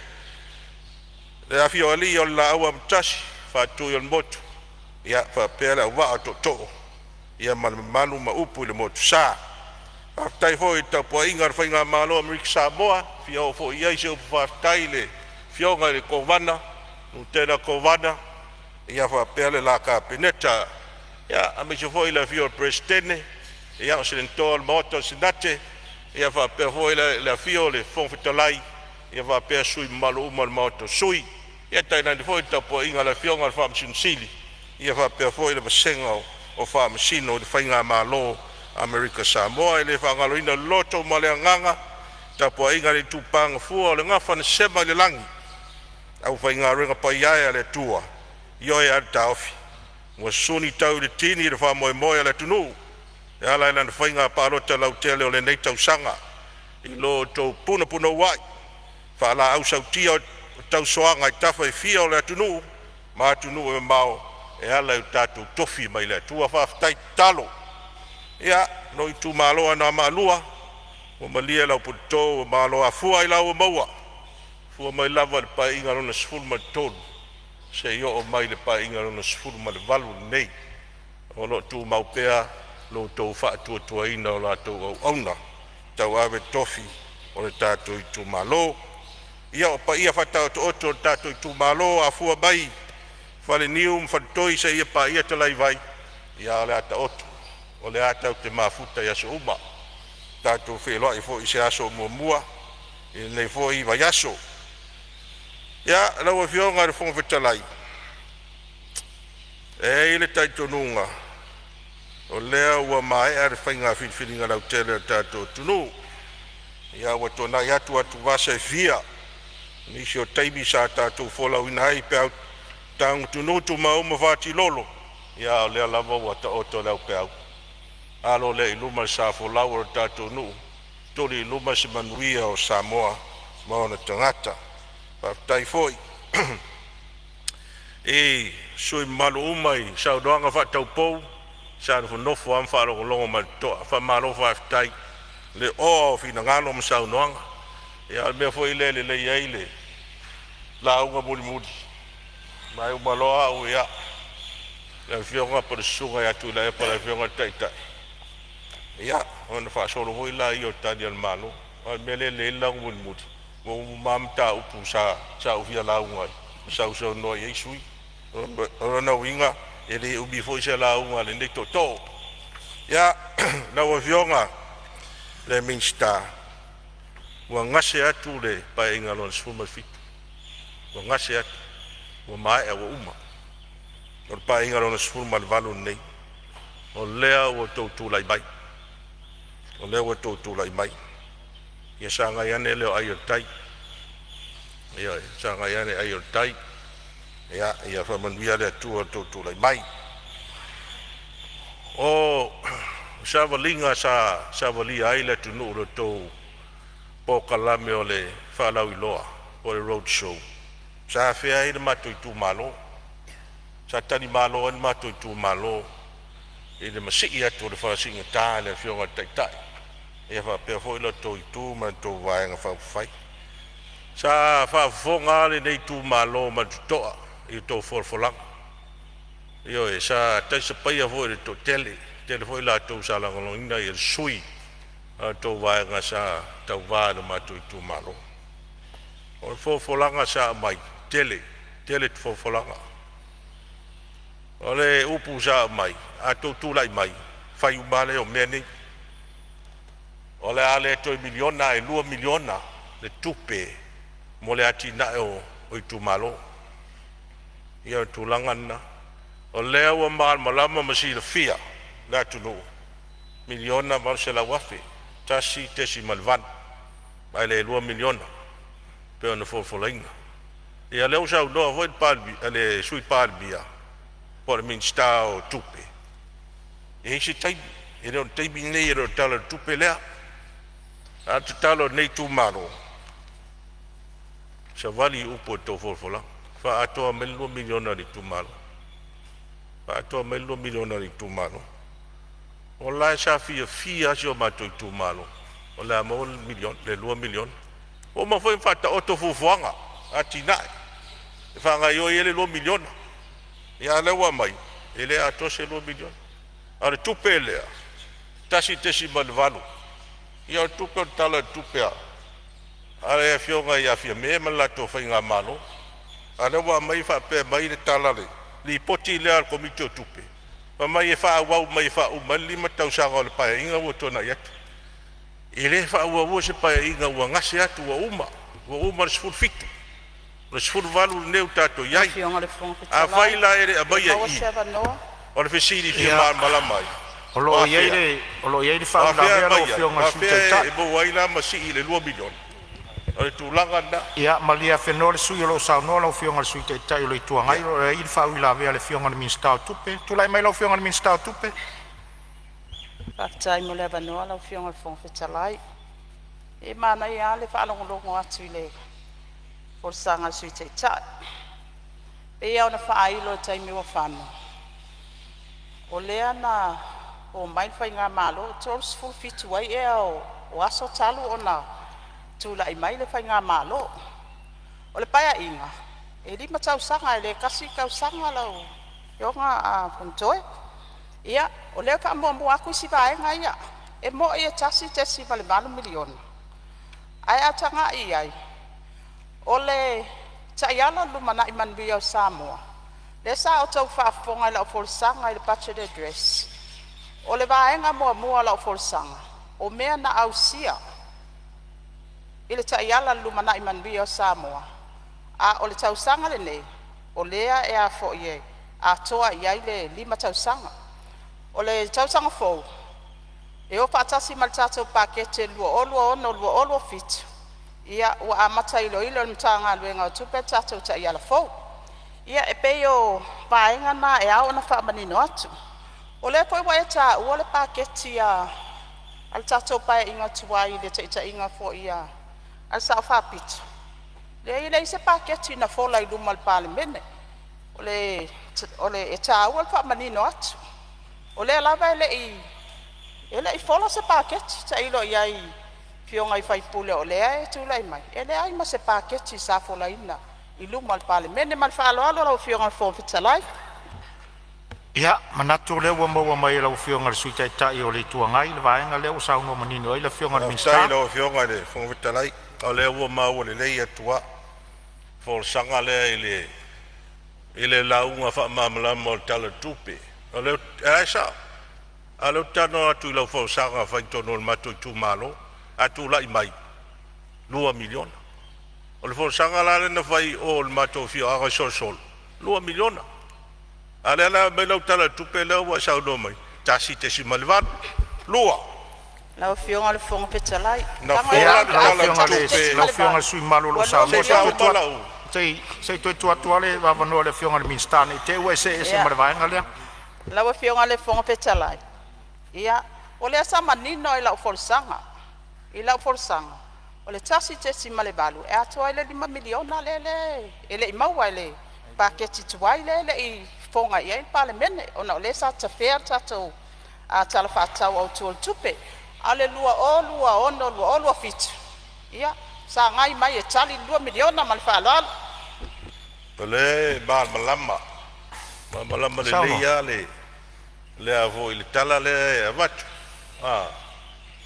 E: afio o alii o le Laau Amotasi, Faatui o le Motu, faapea le auvaa o tootoo ma le mamalu ma upu i le Motusa. Faafetai foi i le tapuaiga a le faigamalo a Amerika Samoa, e fia oo foi i ai se upu faafetai i le afioga i le Kovana Lutena Kovana faapea le la Kapeneta, aemaise foi le afio o le Peresetene o Senatoa o le Maota o le Senate, faapea foi le afio o le Fofoga Fetalai faapea sui mamalu uma o le Maota o Sui. Ia tainane foi le tapuaiga a le Afioga i le Faamasino Sili faapea foi le vasega o Faamasino i le faigamalo a Amerika Samoa. E le faagaloina le loto ma le agaga tapuaiga a le itupa gafua o le gafa na sema i le lagi, aufaigaluega paia e a le Atua Ioe lava le taofi, ua susuni tau i le tini le faamoemoe o le atunuu e ala i lana faiga palota lautele o lenei tausaga i lo outou punapunauai, faalaau-sautia o tausoaga i tafa e fia o le atunuu ma atunuu e mamao e ala i o tatou tofi mai le Atua. Faafetai tatalo. Ia, lou itumalo Anoamaa 2, ua malie lau puleto ua malo afua ailao ua maua, fua mai lava i le Paeaiga Lona XIII seia oo mai i le Paeaiga Lona XVIII lenei, o lo o tumau pea lo outou faatuatuaina o la outou auauna tauave tofi o le tatou itumalo. Ia, o paia faataotooto o le tatou itumalo, afua mai Faleniu ma Faletoi seia paia Talaivai, ia o le a taoto, o lea tatou te mafuta i aso uma. Tatou feiloai foi i se aso o muamua i lenei foi vaiaso. Ia, lau Afioga i le Fofoga Fetalai, e i ai le talitonuga o lea ua maea le faiga filifiliga lautele a le tatou atunuu. Ia ua tuanai atu atuvasa e fia, nisi o taimi sa tatou folauina ai peau tagutunutu ma uma fatilolo, ia a o lea lava ua taoto le aupeau. Alo lea i luma le sa folau o le tatou nuu, tuli i luma se manuia o Samoa ma ona tagata. Faafetai foi i sui usufono mamalu uma i saunoaga faa-taupou sa nofonofo lava ma faalogologo ma le totoa. Faamalo faafetai le oa o finagalo ma saunoaga. Ia o le mea foi lea e lelei ai le lauga mulimuli, ma e uma loa au, ia, le afioga po o le susuga ia Tuilaepa le Afioga i le Taitai, ia ona faasolo foi lea o tali a le Malo. A o le mea lea e lelei ai le lauga mulimuli, ua uma lava mataupu sa ou fia lauga ai ma sausaunoa i ai sui usufono. O lona uiga e le umi foi se lauga a lenei tootoo. Ia, lau Afioga i le Minisita, ua gase atu le Paeaiga Lona XVII, ua gase atu, ua maea ua uma. O le Paeaiga Lona XVIII lenei, o lea ua outou tulai mai, o lea ua outou tulai mai, ia sagai ane lea o ai o le tai. Ioe, sagai ane ai o le tai. Ia faamanuia le Atua i lo outou tulai mai. O le savaliga sa savalia ai le atunuu i la outou polokalame o le faalauiloa po o le Road Show, sa afea ai le matou itumalo. Sa talimalo ai le matou itumalo i le masii atu o le fala siigata i le Afioga i le Taitai faapea foi la outou itu ma la outou Vaega Faaupufai. Sa faafofoga lava lenei itumalo ma le totoa i a outou folafolaga. Ioe, sa talisapaia foi e le toatele, toatele foi i latou sa lagolagoina le sui a la outou vaega sa tauva i lo matou itumalo. O folafolaga sa aumai, tele tele folafolaga. O le upu sa aumai, a outou tulai mai, fai uma lava lea o mea nei. O le a le toe $1 miliona ae $2 miliona le tupe mo le atinae o itumalo. Ia o le tulaga lena. O lea ua malamalama ma silafia e le atunuu, $1,800,000, 1.8 ae le $2 miliona e pei ona folafolaina. Ia o lea ua saunoa foi le Palemia, le Sui Palemia po o le Minisita o Tupe, e i ai se taimi, e le o le taimi lenei e le o le Tala o le Tupe lea. A o le tatalo a lenei itumalo, savali i upu o le tou folafolaga, faaatoa mai le $2 miliona a le itumalo, faaatoa mai le $2 miliona a le itumalo. O la e sa fiafia lava si o matou itumalo o le a maua le $1 miliona, le $2 miliona. Ua uma foi ona faataoto fuafuaga o atinae e faagaioi ai le $2 miliona, a o lea ua aumai e le atoa se $2 miliona. A o le tupe lea 1.8, ia o le tupe o le Tala o le Tupe a le Afioga ia Fiame ma le latou faigamalo. A o lea ua aumai faapea mai le tala o le lipoti lea a le Komiti o Tupe, fai mai e faaauau mai e faauma ai le 5 tausaga o le Paeaiga ua tuanai atu. E le faaauaua se Paeaiga ua gase atu ua uma, ua uma le XVII, o le XVIII lenei ua tatou i
F: Lau
E: ai.
F: Afioga i le Fofoga
E: Afai
F: Fetalai,
E: la e le
F: pe
E: aumaia
F: maua
E: i i,
F: se avanoa?
E: o le fesili e fia
A: Ia,
E: malamalama ai,
A: o lo
E: o
A: o i ai
E: afea,
A: le
E: o afea e
A: faauilavea lau
E: aumai ai?
A: Afioga
E: O
A: i le Sui
E: afea
A: Taitai.
E: e maua ai la ma sii i le 2 miliona? O le tulaga lena.
A: Ia malie afenoa le sui usufono o lo o saunoa, lau Afioga i le Sui Taitai o le Itu Agai, o lo o i ai le faauilavea a le Afioga i le Minisita o Tupe. Tulai mai lau Afioga i le Minisita o Tupe.
F: Faafetai mo le avanoa lau Afioga i le Fofoga Fetalai. E manaia lava le faalogologo atu i le folasaga a le Sui Taitai. E pei lava ona faailo i le taimi ua fano, o lea na omai le faigamalo e 37 ai ea o aso talu ona tulai mai le faigamalo. O le Paeaiga, e 5 tausaga, e le tasi le tausaga lau Afioga Fonotoe. Ia, o lea e faamuamua atu isi vaega ia. E moni e $1.8 miliona, ae a tagai i ai, o le taiala o le lumanai manuia o Samoa, lea sa outou faafofoga i lau folasaga i le budget address, o le vaega muamua o lau folasaga, o mea na ausia i le taiala o le lumanai manuia o Samoa, a o le tausaga lenei o lea e a foi e atoa i ai le 5 tausaga. O le tausaga fou e o faatasi ma le tatou paketi 2026/2027, ia ua amata iloilo e le Matagaluega o Tupe le tatou taiala fou. Ia e pei o vaega na e ao ona faamanino atu. O lea foi ua e taua le paketi a le tatou Paeaiga tuai i le taitaiga foi a le Sao Faapito, leai e leai se paketi na fola i luma o le Palemene. E taua le faamanino atu. O lea lava e le i fola se paketi. Tailo i ai i afioga i sui usufono o lea e tulai mai, e leai ma se paketi sa folaina i luma o le Palemene. Ma le faaaloalo lau Afioga i le Fofoga Fetalai.
A: Ia, manatu o lea ua maua mai e lau Afioga i le Sui Taitai o le Itu Agai le vaega lea ua saunoa manino ai le Afioga i le
E: Faafetai
A: Minisita.
E: i lau Afioga i le Fofoga Fetalai, o lea ua maua lelei atu lava folasaga lea i le lauga faamalamalama o le Tala o le Tupe. O lea e sao, a o lea ou te talanoa atu i lau folasaga na fai i totonu o le matou itumalo. A tulai mai, $2 miliona. O le folasaga la lea na fai i o i le matou afioaga i Solisoli, $2 miliona. A o lea la e aumai lau Tala o le Tupe lea ua e saunoa mai ai, 1.8, 2.
F: Lau Afioga i le Fofoga Fetalai,
E: Na
F: leaga e
E: fola le
A: Ia,
E: Tala o
F: $1.8
E: le Tupe
A: lau Afioga i le sui usufono mamalu o lo o
F: ua
A: saunoa,
E: se
A: se
E: i
F: $2
A: i
E: uma lau…
A: toe tuu atu lava le avanoa i le Afioga i le Minisita ne i te i ua e see ese
F: Ia,
A: ma le vaega lea.
F: lau Afioga i le Fofoga Fetalai, ia, o lea sa manino lava i lau folasaga. I lau folasaga, o le 1.8 e atoa ai le $5 miliona lea e le i maua e le paketi tuai lea e le i fofoga i ai le Palemene ona o lea sa tafea le tatou Tala Faatatau Autu o le Tupe. A o le 2026/2027, ia, sagai mai e tali le $2 miliona ma le faaaloalo.
E: O lea e malamalama, malamalama lelei
A: Saunoa.
E: lava le tala lea e avatu,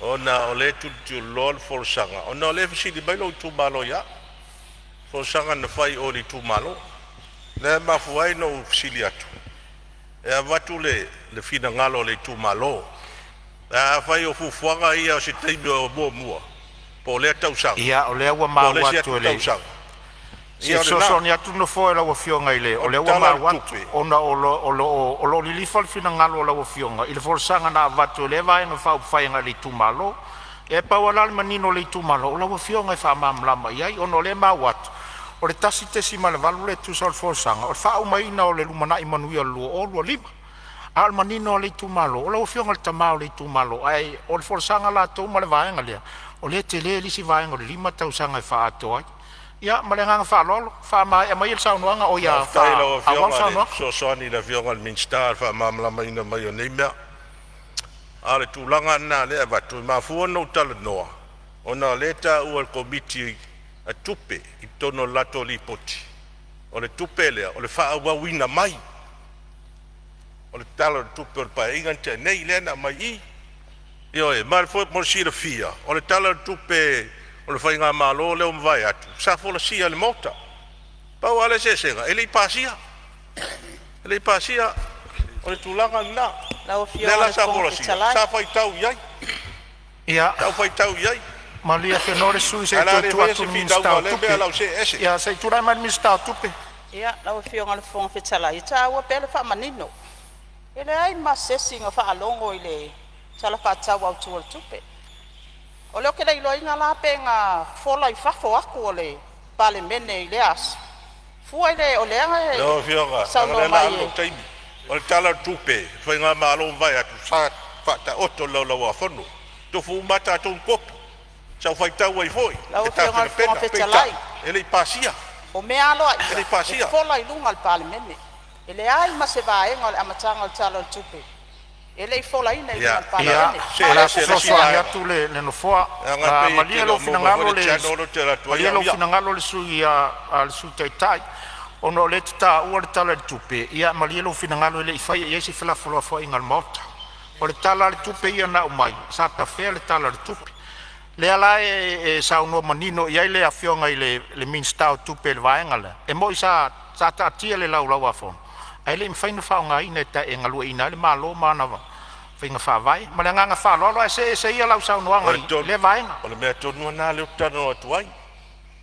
E: ona o lea e tulituliloa le folasaga ona o lea e fesili mai lou itumalo ia au, folasaga na fai i o i le itumalo. Lea e mafua ai ona ou fesili atu e avatu le finagalo o le itumalo. Ae afai o fuafuaga ia o se taimi o muamua po o lea tausaga
A: Ia, o lea ua
E: po o le
A: maua
E: isi
A: atu
E: atu
A: e le
E: tausaga,
A: se
E: ia o lena.
A: fesoasoani atu le Nofoa i lau Afioga i le…
E: O
A: O
E: le
A: lea ua
E: Tala o le
A: maua atu
E: Tupe.
A: ona o lo o lilifa le finagalo o lau Afioga i le folasaga na avatu e lea Vaega Faaupufai agai le itumalo. E pau lava la le manino o le itumalo, o lau Afioga e faamalamalama i ai, ona o lea e maua atu o le 1.8 lea e tusa o le folasaga, o le faaumaina o le Lumanai Manuia 2025. A o le manino o le itumalo, o lau Afioga i le tama o le itumalo, ae o le folasaga latou ma le vaega lea, o lea e tele le isi vaega o le 5 tausaga e faaatoa ai. Ia ma le agaga faaaloalo, faamaea maia le saunoaga,
E: Faafetai i lau
A: faaauau le
E: Afioga i le
A: saunoaga.
E: fesoasoani i le Afioga i le Minisita i le faamalamalamaina mai o nei mea. A o le tulaga lena o lea e avatu, e mafua ona ou talanoa ona o lea e taua e le Komiti a Tupe i totonu o le latou lipoti, o le tupe lea o le faaauauina mai o le Tala o le Tupe o le Paeaiga na tea nei lea na aumai i i. Ioe, mo le silafia, o le Tala o le Tupe o le faigamalo lea ua mavae atu sa folasia i le Maota. Pau lava le eseesega, e le i pasia. E le i pasia. O le tulaga lena.
F: Lau
E: Lea
F: Afioga i
E: la
F: le
E: sa
F: Fofoga
E: folasia,
F: Fetalai,
E: sa faitau i ai,
A: Ia,
E: sa ou faitau i ai.
A: malie afenoa le sui usufono se
E: Ae
A: i
E: o le a
A: toe
E: le
A: tuu
E: faia
A: atu
E: se
A: i le
E: finauga
A: Minisita o
E: o lea mea
A: Tupe.
E: o le a ou see ese.
A: Ia, se i tulai mai le Minisita o Tupe.
F: Ia, lau Afioga i le Fofoga Fetalai, e taua pea le faamanino. E leai ma se isi na faalogo i le Tala Faatatau Autu o le Tupe. O lea ou te le iloaina la pe na fola i fafo atu o le Palemene i lea aso, fua i le o lea e
E: Lau Afioga, leaga o
F: saunoa
E: lea o le a
F: mai
E: alu lou
F: e
E: taimi. O le Tala o le Tupe, o le Faigamalo ua mavae atu sa faataoto i le Laulau a Fono, tofu uma lava tatou ma kopi. Sa ou faitau ai foi
F: Lau
E: e
F: Afioga i le
E: tapenapena,
F: Fofoga
E: peitai
F: Fetalai,
E: e le i pasia,
F: o mea
E: e le
F: aloaia
E: i
F: e
E: pasia.
F: fola i luga o le Palemene. E leai ma se vaega o le amataga o le Tala o le Tupe e le i folaina i luga
E: Ia,
F: o le
A: Ia,
F: Palemene.
E: see
F: Ma
A: o
F: le
A: le a
E: ese i le isi
A: fesoasoani
E: vaega,
A: atu le Nofoa.
E: leaga e pei e te
A: Malie
E: le
A: lou
E: o maua mai foi
A: finagalo
E: le
A: le
E: channel lea ou te alu atu ai
A: malie
E: au
A: lou
E: ia.
A: finagalo le Sui Taitai ona o lea e te taua le Tala o le Tupe. Ia malie lou finagalo e le i faia i ai se felafolafoaiga a le Maota. O le Tala lava o le Tupe ia na aumai, sa tafea le Tala o le Tupe. Lea la e saunoa manino i ai le Afioga i le Minisita o Tupe i le vaega lea, e moi sa taatia i le Laulau a Fono ae le i mafai ona faaaogaina e galueaiina ai le Malo ma ana faiga faavae. Ma le agaga faaaloalo, ae see ese ia lau
E: O
A: saunoaga
E: le
A: i
E: tonu,
A: lea vaega.
E: o le mea tonu lava lena lea ou te talanoa atu ai,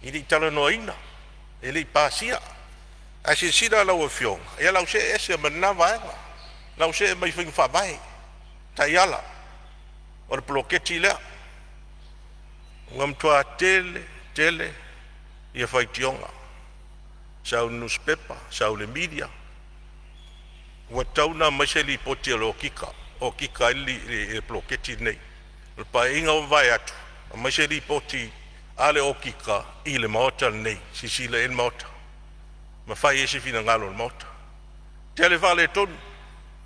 E: e le i talanoaina, e le i pasia. Ae silasila lau Afioga, ia o le a ou see ese ma lena vaega, o le a ou see mai i faiga faavae, taiala o le poloketi lea. Ua matua tele tele ia faitioga, sau i le nusipepa, sau i le media, ua tatau ona aumai se lipoti a le Okika e okika ai le poloketi lenei. O le Paeaiga ua mavae atu, aumai se lipoti a le Okika i le Maota lenei, e silasila i ai le Maota ma fai ai se finagalo o le Maota. Tele faaletonu,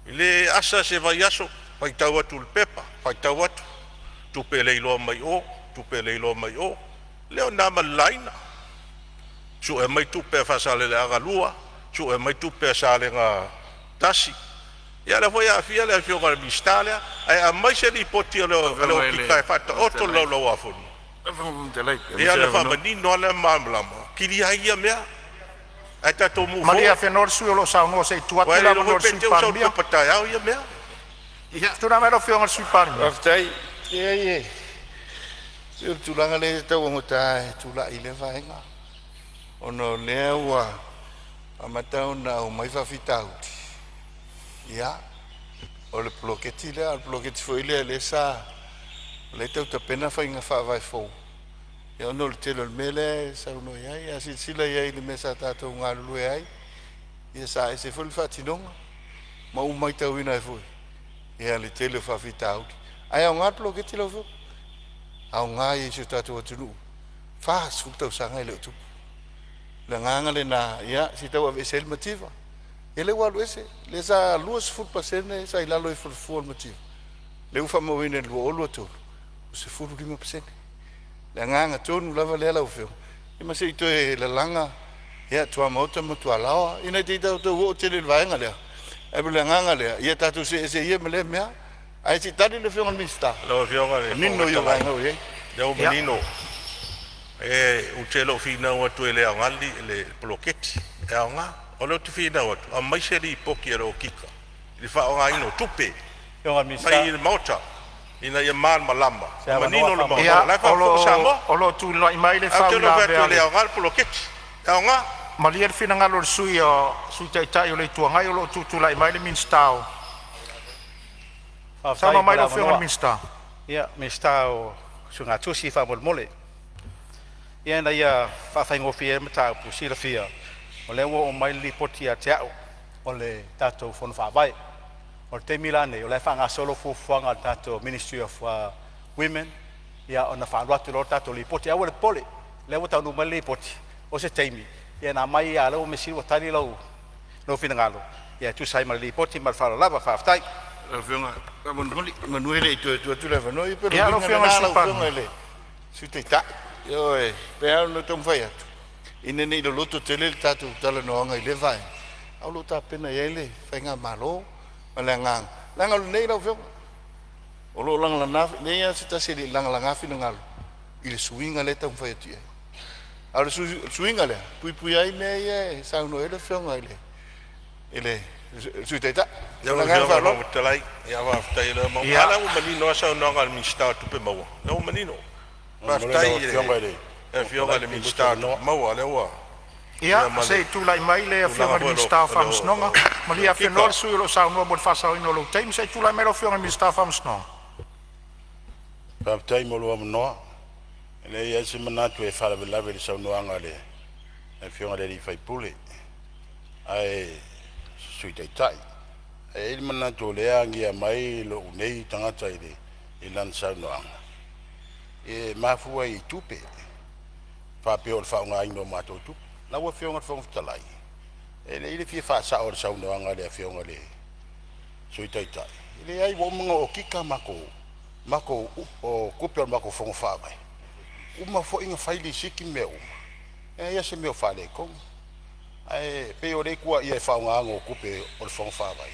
E: e le asa se vaiaso, faitau atu i le pepa, faitau atu, tupe le iloa mai o, tupe le iloa mai o, lea na ma le laina sue mai tupe a Faasaleleaga 2, sue mai tupe a Salega 1. Ia lea foi e aafia le afioga i le Minisita lea, ae aumai se lipoti a le
D: Lau Afioga i
E: Okika
D: le
E: e
D: Fofoga
E: faataoto i le
D: Fetalai,
E: Laulau a Fono.
D: lau Afioga i le Fofoga Fetalai, pe maua
E: Ia
D: se
E: ona
D: avanoa.
E: faamanino lava lea ma malamalama, kilia ai ia mea, ae tatou move
A: Malie
E: forward.
A: Afenoa le sui usufono o lo o saunoa se i tuu
E: Aua
A: atu
E: e
A: le
E: le iloa
A: avanoa
E: foi
A: i le
E: pe
A: Sui
E: te i ua sau i le
A: Palemia.
E: pepa taeao ia mea.
D: Ia,
A: Tulai mai lau Afioga i le Sui Palemia.
D: faafetai. Leai e pei o le tulaga lea e tau augata e tulai i lea vaega, ona o lea ua amata ona aumai faafitauli. Ia, o le poloketi lea, a o le poloketi foi lea lea sa o lea e tau tapena faiga faavae fou. Ia ona o le tele o le mea lea e saunoa i ai, a silasila i ai i le mea sa tatou galulue ai, ia sa ese foi le faatinoga ma ou matauina ai foi ia le tele o faafitauli. Ae aoga le poloketi lau Afioga, aoga ia i si o tatou atunuu, 40 tausaga e le o tupu. O le agaga lena, ia se i tau aveese ai le mativa. Ia lea ua alu ese, lea sa 20% sa i lalo ifo i le fua o le mativa, lea ua faamauina i le 2023 ua 15%. Le agaga tonu lava lea lau Afioga, ia ma se i toe lalaga ia tuamaota ma tualaoa ina te i tatou oo tele i le vaega lea. Ae o le agaga lea, ia tatou see ese ia ma lea mea. Ae se i tali le Afioga i le Minisita,
E: Lau Afioga i le
D: manino
E: Fofoga
D: ia o
E: Fetalai,
D: vaega ua i ai.
E: lea ua
A: Ia,
E: manino, ou te le o finau atu e le aoga le poloketi, e aoga. O lea ou te finau atu, aumai se lipoti a le Okika i le faaaogaina o tupe
B: Afioga i le
E: mai
B: Minisita,
E: i le Maota ina ia malamalama
B: se
E: ma
B: avanoa
E: manino le Maota.
B: faamolemole.
E: O
A: ia
E: la e
A: o lo
E: faafofoga
A: o
E: Samoa.
A: o lo o tulai mai le
E: Ae ou te le o fai atu
A: faauilavea
E: e
A: a
E: le
A: le
E: aoga le poloketi, e aoga.
A: Malie le finagalo o le Sui Taitai o le Itu Agai, o lo o tutulai mai le Minisita o…
B: Faafetai
A: Saunoa
B: mo
A: mai
B: le
A: lau Afioga i le
B: avanoa.
A: Minisita.
B: Ia, Minisita o Suegatusi faamolemole. Ia ina ia faafaigofie ai le mataupu, silafia o lea ua oo mai le lipoti ia te au o le tatou Fono Faavae. O le taimi la nei, o la e faagasolo fuafuaga a le tatou Ministry of Women, ia ona faaalu atu loa lea o le tatou lipoti. Aua le popole, o lea ua taunuu mai le lipoti, o se taimi ia ona aumai lea, a o lea ua measili ua tali lou finagalo ia e tusa ai ma le lipoti. Ma le faaaloalo lava, faafetai.
D: Lau Afioga, faamolemole, semeamanu e le i toe tuu atu le avanoa, ia pei o le
A: Ia, lau
D: uiga
A: Afioga i le
D: lena
A: Sui
D: lau Afioga
A: Palemia.
D: i le Sui Taitai. Ioe, pei lava ona taumafai atu, ina ne i loloto tele le tatou talanoaga i lea vaega, a o lo o tapena i ai le faigamalo ma le agaga, leaga o lenei lau Afioga, o lo o lagalaga, leai lava se tasi e le i lagalaga finagalo i le suiga lea e taumafai atu i ai. A o le suiga lea, e puipuia ai mea ia e saunoa ai le Afioga i le Sui Taitai. Ma
E: Lau
D: le agaga
E: Afioga i le
D: faaaloalo.
E: Fofoga Fetalai, ia faafetai o lea ua maua. A
A: Ia,
E: la ua manino lava saunoaga a le Minisita o Tupe Maua, lea ua manino.
G: Faamolemole
E: Faafetai
G: lau
E: i le
G: Afioga i le Fofoga
E: Afioga
G: Fetalai
E: i le
G: pe maua se
E: Minisita o Tupe
G: avanoa.
E: Maua, lea ua
A: ia,
E: ia ma
A: se
E: le
A: i tulai mai le Afioga
E: tulaga
A: i le
E: foi
A: Minisita o
E: o le
A: Faamasinoga. Malie
E: Okika.
A: Afenoa le sui usufono o lo o saunoa mo le faasaoina o lou taimi. Se i tulai mai lau Afioga i le Minisita o Faamasinoga.
D: Faafetai mo lou avanoa. E leai lava se manatu e faalavelave i le saunoaga a le Afioga i le sui usufono, le Sui Taitai. Ae i ai le manatu o lea e agia mai lou nei tagata i lana saunoaga, e mafua i tupe, faapea o le faaaogaina o matou tupe. Lau Afioga i le Fofoga Fetalai, e lelei le fia faasao o le saunoaga a le Afioga i le Sui Taitai. E leai, ua uma ona okika matou tupe o le matou fono faavae, uma foi ona fai lisiti ma mea uma, e leai lava se mea o faaletonu. Ae pei o lea e tuuaia i le faaaogaina o tupe o le fono faavae.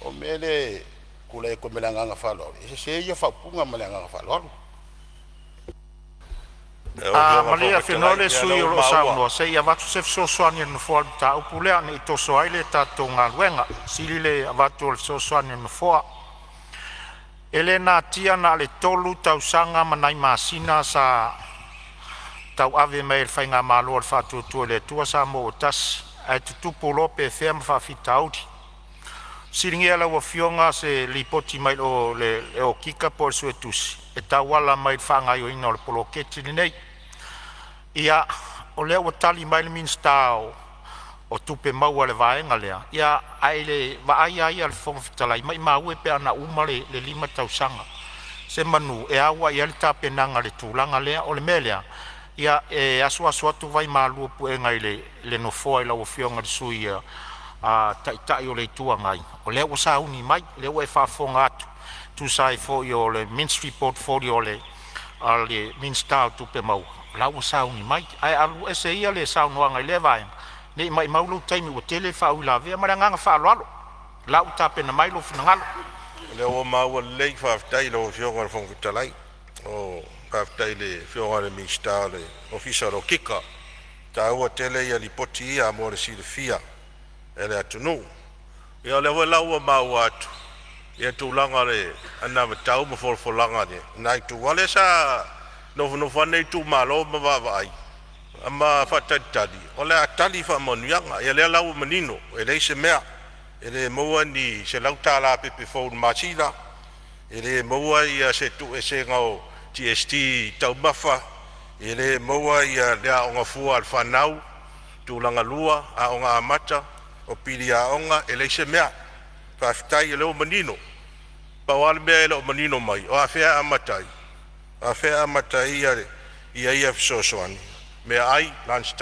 D: O le mea lea e tulai atu ai ma le agaga faaaloalo, e sese ia faaupuga ma le agaga faaaloalo.
A: Malie Afenoa le sui usufono o lo o saunoa se i avatu se fesoasoani a le Nofoa i le mataupu lea, ne i toso ai le tatou galuega. E sili le avatu o le fesoasoani a le Nofoa. E le natia na o le 3 tausaga ma nai masina sa tauave mai ai e le Faigamalo a le Faatuatua i le Atua Samoa ua Tasi, ae tutupu loa pefea ma faafitauli. Fesiligia e lau Afioga se lipoti mai le Okika po o le Suetusi e tauala mai i le faagaoioiga o le poloketi lenei. Ia, o lea ua tali mai le Minisita o Tupe Maua i le vaega lea, ae i le vaai lava ia a le Fofoga Fetalai, maimau e pe ana uma le 5 tausaga, semanu e au i ai le tapenaga i le tulaga lea. O le mea lea, ia, e asuasu atu vaimalu o puega i le Nofoa i lau Afioga i le Sui Taitai o le Itu Agai, o lea ua sauni mai, o lea ua e faafofoga atu e tusa ai foi o le Ministry Portfolio a le Minisita o Tupe Maua, o la ua sauni mai. Ae alu ese ia le saunoaga i lea vaega, ne i maumau lou taimi ua tele faauilavea. Ma le agaga faaaloalo, o la ua tapena mai lou finagalo.
E: O lea ua maua lelei, faafetai i lau Afioga i le Fofoga Fetalai. Faafetai i le Afioga i le Minisita o le Ofisa o le Okika, e taua tele ia lipoti ia mo le silafia e le atunuu. Ia o lea foi la ua maua atu ia tulaga o le anavatau ma folafolaga a lena itu, aua o lea sa nofonofo lava lenei itumalo ma vaavaai ma faatalitali o le a tali faamanuiaga. Ia lea la ua manino e leai se mea, e le maua ni $100 pepe fou i le masina, e le maua se tuueseesega o GST i taumafa, e le maua le aoga fua a le fanau tulaga lua, aoga amata, o pili aoga, e leai se mea. Faafetai o lea ua manino. Pau lava le mea e le o manino mai, o afea e amata ai? O afea e amata ai ia fesoasoani, meaai lunch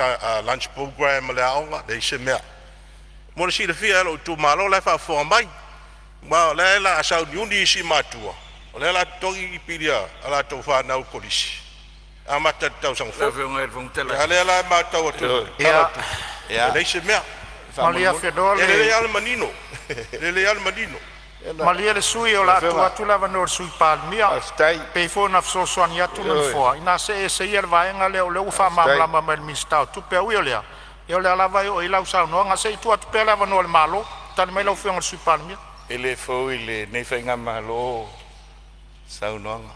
E: lunch program a le aoga, leai se mea. Mo le silafia e lou itumalo la e faafofoga mai, ma o lea la a sauniuni isi matua o lea la totogi pili a latou fanau i le kolisi e amata i le tausaga fou. A o lea la e matau atu i le Tala o le Tupe, e leai se mea.
A: Malie Afenoa
E: E lelei
A: le
E: lava le manino, e lelei lava le manino.
A: Malie le sui usufono o le a tuu atu le avanoa i le Sui Palemia. E pei foi ona fesoasoani atu le Nofoa, ina see ese ia i le vaega lea o lea ua faamalamalama mai e le Minisita o Tupe. Ae ui o lea, ia o lea lava e oo i ai lau saunoaga. Se i tuu atu pea le avanoa i le Malo. Tali mai lau Afioga i le Sui Palemia.
D: E le fou i lenei faigamalo saunoaga.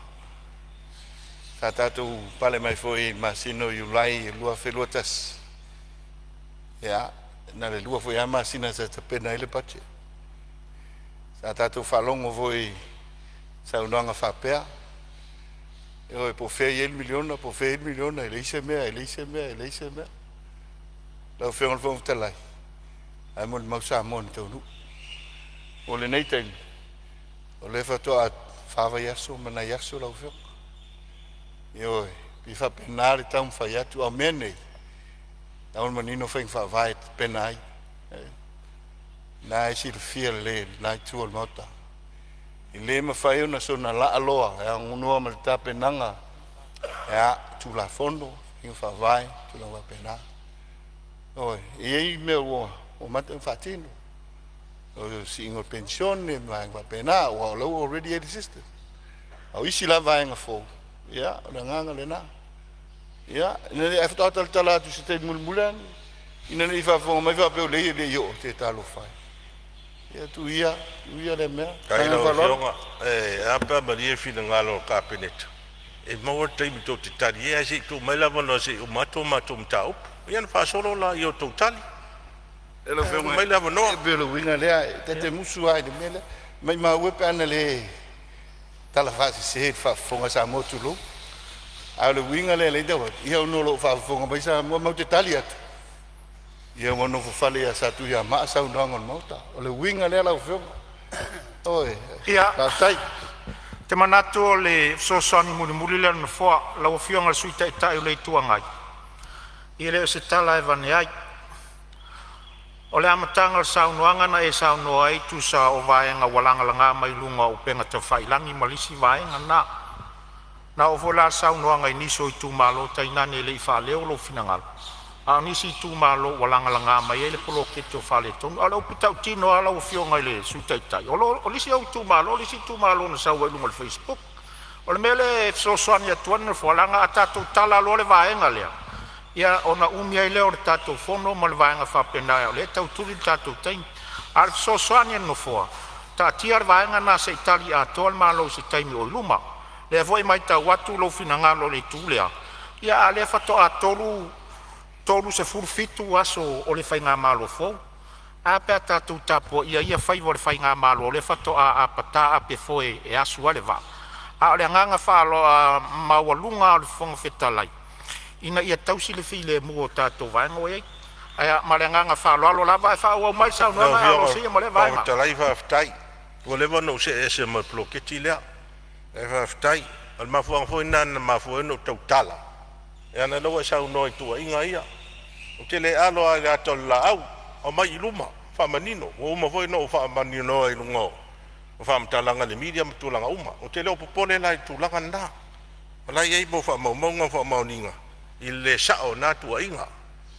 D: Sa tatou pale mai foi i le masina o Iulai 2021. Ia, na o le 2 foi lava masina sa tapena ai le budget. Sa tatou faalogo foi i saunoaga faapea, ioe, po o fea e i ai le miliona, po o fea e i ai le miliona, e leai se mea, e leai se mea, e leai se mea. Lau Afioga i le Fofoga Fetalai, ae molimau Samoa i le taunuu. O lenei taimi, o lea faatoa 4 vaiaso ma nai aso lau Afioga. Ioe, e faapena le taumafai atu, a o mea nei, la ua manino faiga faavae e tapena ai. Na e silafia lelei e lena itu o le Maota. E le mafai ona soona laaloa e aunoa ma le tapenaga a Tulafono, faiga faavae, tulaga faapena. Ioe, e i ai mea ua amata ona faatino, o le siiga o le penisione ma vaega faapena, aua o la ua already i ai le system. A o isi la vaega fou, ia o le agaga lena. Ia, ae faatoa talatala atu i se taimi mulimuli ane, ina ne i faafofoga mai faapea o leai e le i oo, se talofa e. Ia tuu ia, tuu ia lea mea. Ma
E: Faafetai i
D: le
E: lau
D: faaaloalo.
E: Afioga, e a pe a malie le finagalo o le Kapeneta, e maua le taimi tou te tali ai, ae se i tuu mai le avanoa se i uma atu a matou mataupu, ia ona faasolo lea o tou tali.
D: Lau
E: Ae tuu
D: Afioga,
E: mai le avanoa.
D: e pei o le uiga lea, ta te musu lava i le mea lea, maimau e pe ana le tala faasese i le faafofoga a Samoa, tulou. A o le uiga lea e ala ai ona tau atu, ia ona o lo o faafofoga mai Samoa. Ma ou te tali atu, ia ua nofofale ia Satuiamaa saunoaga o le Maota. O le uiga lea lau Afioga. Ioe.
A: Ia,
D: Faafetai.
A: ou te manatu o le fesoasoani mulimuli lea a le Nofoa. Lau Afioga i le Sui Taitai o le Itu Agai, e le o se tala e aveane ai. O le amataga o le saunoaga na e saunoa ai tusa o vaega ua lagalaga mai luga o upega tafailagi ma le isi vaega na. Na oo foi la le saunoaga i nisi o itumalo, tainane e le i faaleo lou finagalo, a o nisi itumalo ua lagalaga mai ai le poloketi o faaletonu. A o le upu tautino lava lau Afioga i le Sui Taitai, o le isi ou itumalo le isi itumalo na sau ai i luga o le facebook. O le mea lea e fesoasoani atu ai le Nofoa, leaga a tatou tala loa le vaega lea, ia ona umi ai lea o le tatou fono ma le vaega faapena o lea e tau tuli le tatou taimi. A o le fesoasoani a le Nofoa, taatia le vaega lena se i tali atoa le Malo i se taimi o i luma. O lea foi e matau atu lou finagalo i le itu lea, a o lea faatoa 37 aso o le faigamalo fou. Ae a pe a tatou tapuaia ia faiva o le faigamalo o lea faatoa apata apefoe e asu ai le vaa. A o le agaga maualuga lava o le Fofoga Fetalai, ina ia tausi le filemu o tatou vaega ua i ai. Ia ma le agaga faaaloalo lava, ae faaauau mai le
E: Lau
A: saunoaga ae
E: Afioga i
A: alosia
E: le
A: ma lea
E: Fofoga
A: vaega.
E: Fetalai, faafetai. Ua leva ona ou see ese ma le poloketi lea, ae faafetai. O le mafuaaga foi lena na mafua ai ona ou tautala, leaga o lea ua e saunoa i tuuaiga ia. Ou te le alo lava i le ata o le laau, aumai i luma faamanino. Ua uma foi ona ou faamaninoa i luga o faamatalaga i le media ma tulaga uma. Ou te le o popole la i le tulaga lena, o la e i ai mo faamaumauga ma faamaoniga i le le sao o na tuuaiga.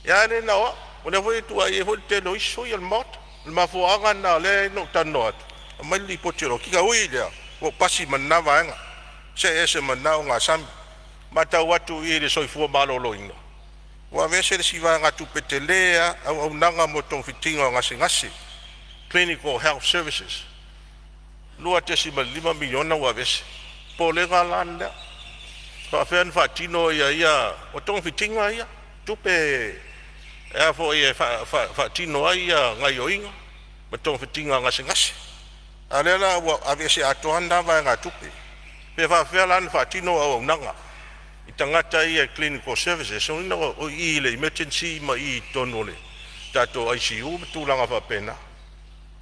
E: Ia ae le na o au, o lea foi e tuuaia ai foi le tele o isi sui o le Maota. O le mafuaaga lena o lea na ou talanoa atu, aumai le lipoti a le okika. Ui i lea, ua ou pasi ma lena vaega, see ese ma lena ogasami. Matau atu i le soifua maloloina, ua aveese le isi vaegatupe tele lava, auaunaga mo togafitiga o gasegase (Clinical Health Services), $2.5 miliona ua aveese. O le popolega la lea, e faapefea ona faatino ia… O togafitiga ia, tupe e foi e faatino ai gaoioiga ma togafitiga o gasegase, a o lea la ua aveese atoa lava lena vaegatupe. Pe faapefea la ona faatino auaunaga i tagata ia e clinical services? Lona uiga o i i le emergency ma i totonu o le tatou ICU ma tulaga faapena.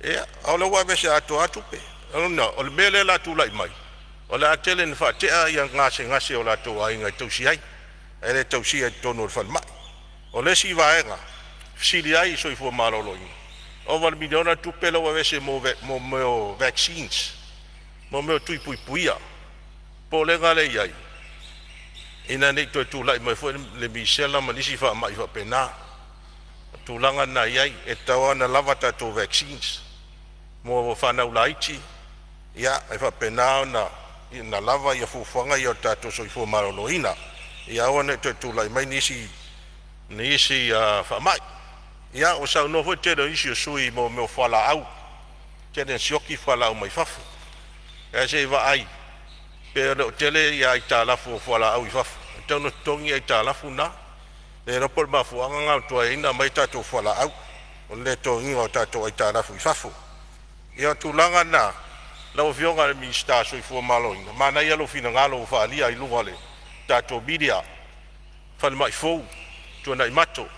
E: Ia, a o lea ua aveese atoa lava tupe. O lona uiga, o le mea lea o le a tulai mai, o le a tele ina faatea gasegase o latou aiga e tausi ai, ae le tausia i totonu o le falemai. O le isi vaega e fesili ai i le Soifua Maloloina, ova i le miliona le tupe lea ua aveese mo mea o vaccines, mo mea o tui puipuia. O le popolega lea e i ai, ina ne i toe tulai mai foi le misela ma nisi faamai faapena. O le tulaga lena e i ai, e tatau lava ona lava tatou vaccines mo fanau laiti, ia e faapena ona lava fuafuaga ia a le tatou soifua maloloina, ia aua ne i toe tulai mai nisi faamai. Ia ua saunoa foi le tele o nisi o sui usufono i mea o fualaau, tele ina sioki fualaau mai fafo. Ae se i vaai pe le o tele aitalafu o fualaau i fafo, e tatau ona totogi aitalafu na. Le iloa po o le mafuaaga lena ua tuai ai ona aumai tatou fualaau, o le le totogiina o tatou aitalafu i fafo. Ia o tulaga na lau Afioga i le Minisita mo le Soifua Maloloina, manaia lou finagalo ua faaalia i luga o le tatou media, falemai fou i Tuanaimato.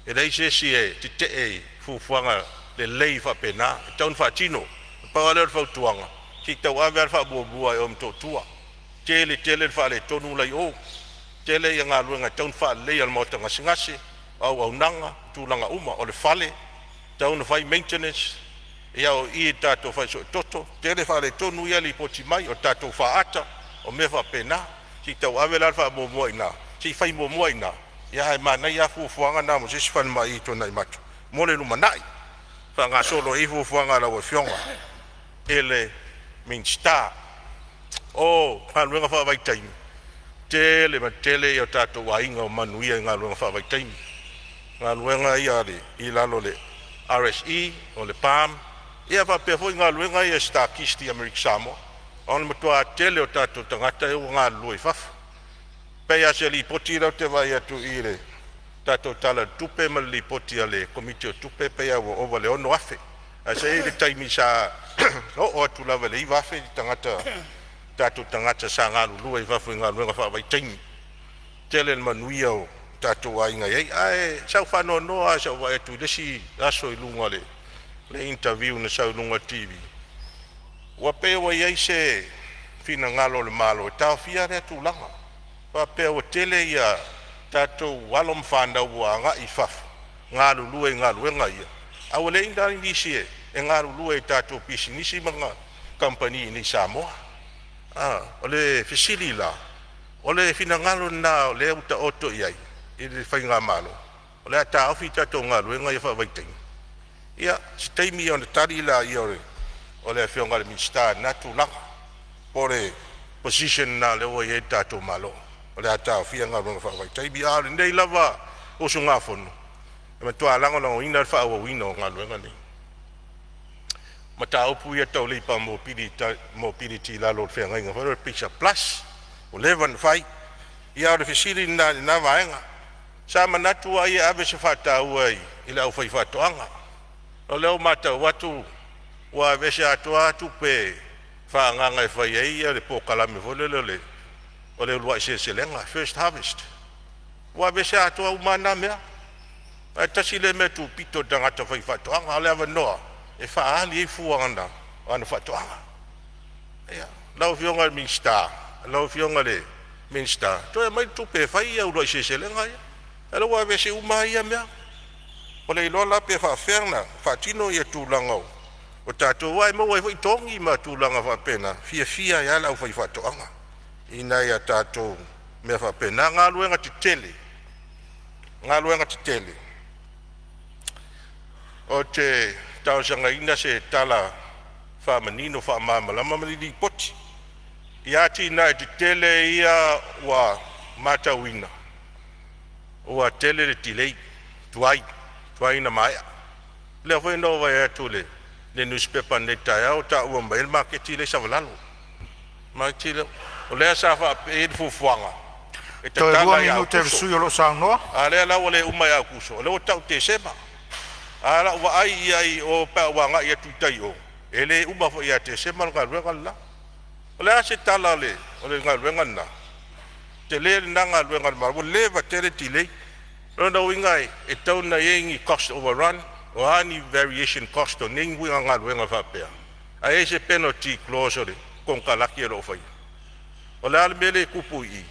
E: E leai se isi e tetee i fuafuaga lelei faapena, e tatau ona faatino. Na pau lava lea o le fautuaga, se i tauave lava le faamuamua i o i Motootua, tele tele le faaletonu la e i o, tele galuega e tatau ona faaleleia o le maota gasegase, o auaunaga, tulaga uma. O le fale e tatau ona fai maintenance, ia o i i le tatou fale suetoto, tele faaletonu ia e lipoti mai. O le tatou faata, o mea faapena. Se i tauave la le faamuamua i ina, se i fai muamua i ina, ae manaia lava fuafuaga na mo se isi falemai i Tuanaimato mo le lumanai, faagasolo ai fuafuaga a lau Afioga i le Minisita. O galuega faavaitaimi, tele ma tele o tatou aiga ua manuia i galuega faavaitaimi, galuega ia i lalo o le RSE, o le PAM faapea foi galuega ia a le Star Kist i Amerika Samoa. O le matua tele o tatou tagata ia ua galulue i fafo. E pei lava o se lipoti lea ou te vaai atu i le tatou Tala o le Tupe ma le Lipoti a le Komiti o Tupe, e pei lava ua ova i le 6,000, ae sa i ai le taimi sa oo atu lava i le 9,000 tagata. tatou tagata sa galulue i fafo i galuega faavaitaimi. Tele le manuia o tatou aiga e i ai. Ae sa ou faanoanoa lava i lou vaai atu i le isi aso i luga o le initaviu na sau i luga o le TV, ua pei ua i ai se finagalo o le Malo e taofia lea tulaga, faapea ua tele ia tatou alo ma fanau ua agai i fafo e galulue i galuega ia, a ua leai la nisi e galulue i tatou pisinisi ma kamupani i inei i Samoa. O le fesili la, o le finagalo lena o lea ua taoto i ai i le faigamalo, o le a taofi tatou galuega ia faavaitaimi? Ia se taimi ona tali lea o le Afioga i le Minisita i lena tulaga, po o le position lena o lea ua i ai le tatou Malo o le a taofia galuega faavaitaimi. A o lenei lava usugafono, e matua lagolagoina le faaauauina o galuega nei. O mataupu ia tau labour mobility i lalo o le feagaiga foi lea o le PACER Plus ua leva ona fai. Ia a o le fesili lena i lena vaega. Sa manatu ai e ave se faataua i le aufaifaatoaga. O lea ua matau atu ua aveese atoa lava tupe faaagaaga e fai ai le polokalame foi lele o le uluai seleselega first harvest, ua aveese atoa uma lava na mea. Ae tasi lea mea tupito i le tagata faifaatoaga, o le avanoa e faaali ai fua o ana faatoaga. Ia, lau Afioga i le Minisita, lau Afioga i le Minisita, toe aumai le tupe e fai uluai seleselega ia, a o lea ua aveese uma lava ia mea. Ua le iloa la pe faafefea ona faatino tulaga o tatou aua e maua ai foi togi ma tulaga faapena, e fiafia ai lava le aufaifaatoaga i nai a tatou mea faapena. Galuega Tetele, Galuega Tetele, ou te talosagaina se tala faamanino faamalamalama ma ni lipoti i atinae tetele ia ua matauina ua tele le dilay, tuai, tuai ona maea. O lea foi na ou vaai atu i le nusipepa ananei i le taeao ua taua mai ai le maketi lea i Savalalo. Maketi lea, o lea sa faapea e i ai le fuafuaga e
A: Toe lua
E: tatala ia
A: minute o le
E: Aokuso,
A: sui usufono o lo o saunoa.
E: a o lea la ua le uma ia Aokuso, o lea ua tau Tesema. A o lau vaai i ai i o pe a ou agai atu i tai i o, e le uma foi ia Tesema le galuega le la. O le a se tala o le galuega lena? Tele lena galuega a le Malo ua leva tele dilay. O lona uiga e tatau ona i ai ni cost overrun, o a ni variation cost o nei ituaiga galuega faapea, ae i ai se penalty clause o le konekarate o lo o faia? O le a le mea lea e tupu i i?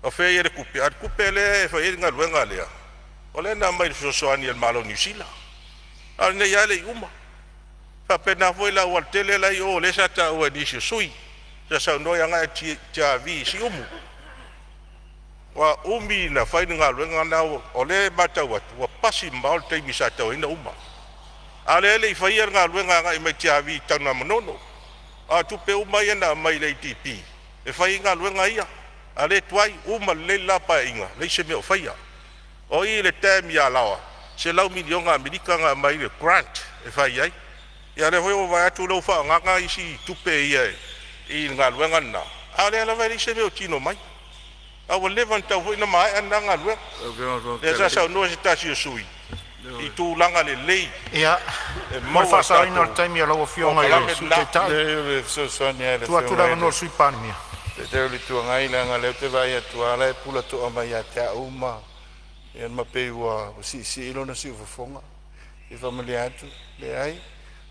E: O fea e i ai le tupe? A o le tupe lea e fai ai le galuega lea, o lea na aumai i le fesoasoani a le Malo o Niu Sila, a o lenei lava e le i uma. E faapena foi le aualatele la e i o lea sa taua e nisi o sui usufono sa saunoa e agai atu i Tiavi i Siumu. Ua umi ona fai le galuega lena, o lea e matau atu ua pasi mamao le taimi sa tatau ai ona uma, a o lea e le i faia le galuega agai mai Tiavi i Tanugamanono. A o tupe uma ia na aumai i le ADB e fai ai galuega ia, a o lea e tuai. Uma lelei le la Paeaiga leai se mea o faia. O i i le dam i Alaoa, $100 miliona Amerika na aumai le grant e fai ai. Ia o lea foi ua ou vaai atu o lea ua faaagaaga isi tupe ia i le galuega lena, a o lea lava e leai se mea o tino mai, a ua leva ona tatau foi ona maea lena galuega.
D: Lau Afioga i le Fofoga
E: Lea sa
D: Fetalai.
E: saunoa se tasi o sui usufono i tulaga lelei
A: Ia,
E: e
A: mo le
E: maua e
A: faasaoina o le
E: tatou
A: taimi o lau Afioga i le
E: polokalame
A: Sui
E: lena.
A: Taitai,
D: Leai, o le fesoasoani lava i le
A: tuu atu le
D: Afioga i
A: avanoa i
D: le
A: le Sui Palemia.
D: Taitai o le Itu Agai, leaga o lea ou te vaai atu lava o la e pulatoa mai ia te au ma ia ma pei ua siisii lona siufofoga. E faamalie atu, leai,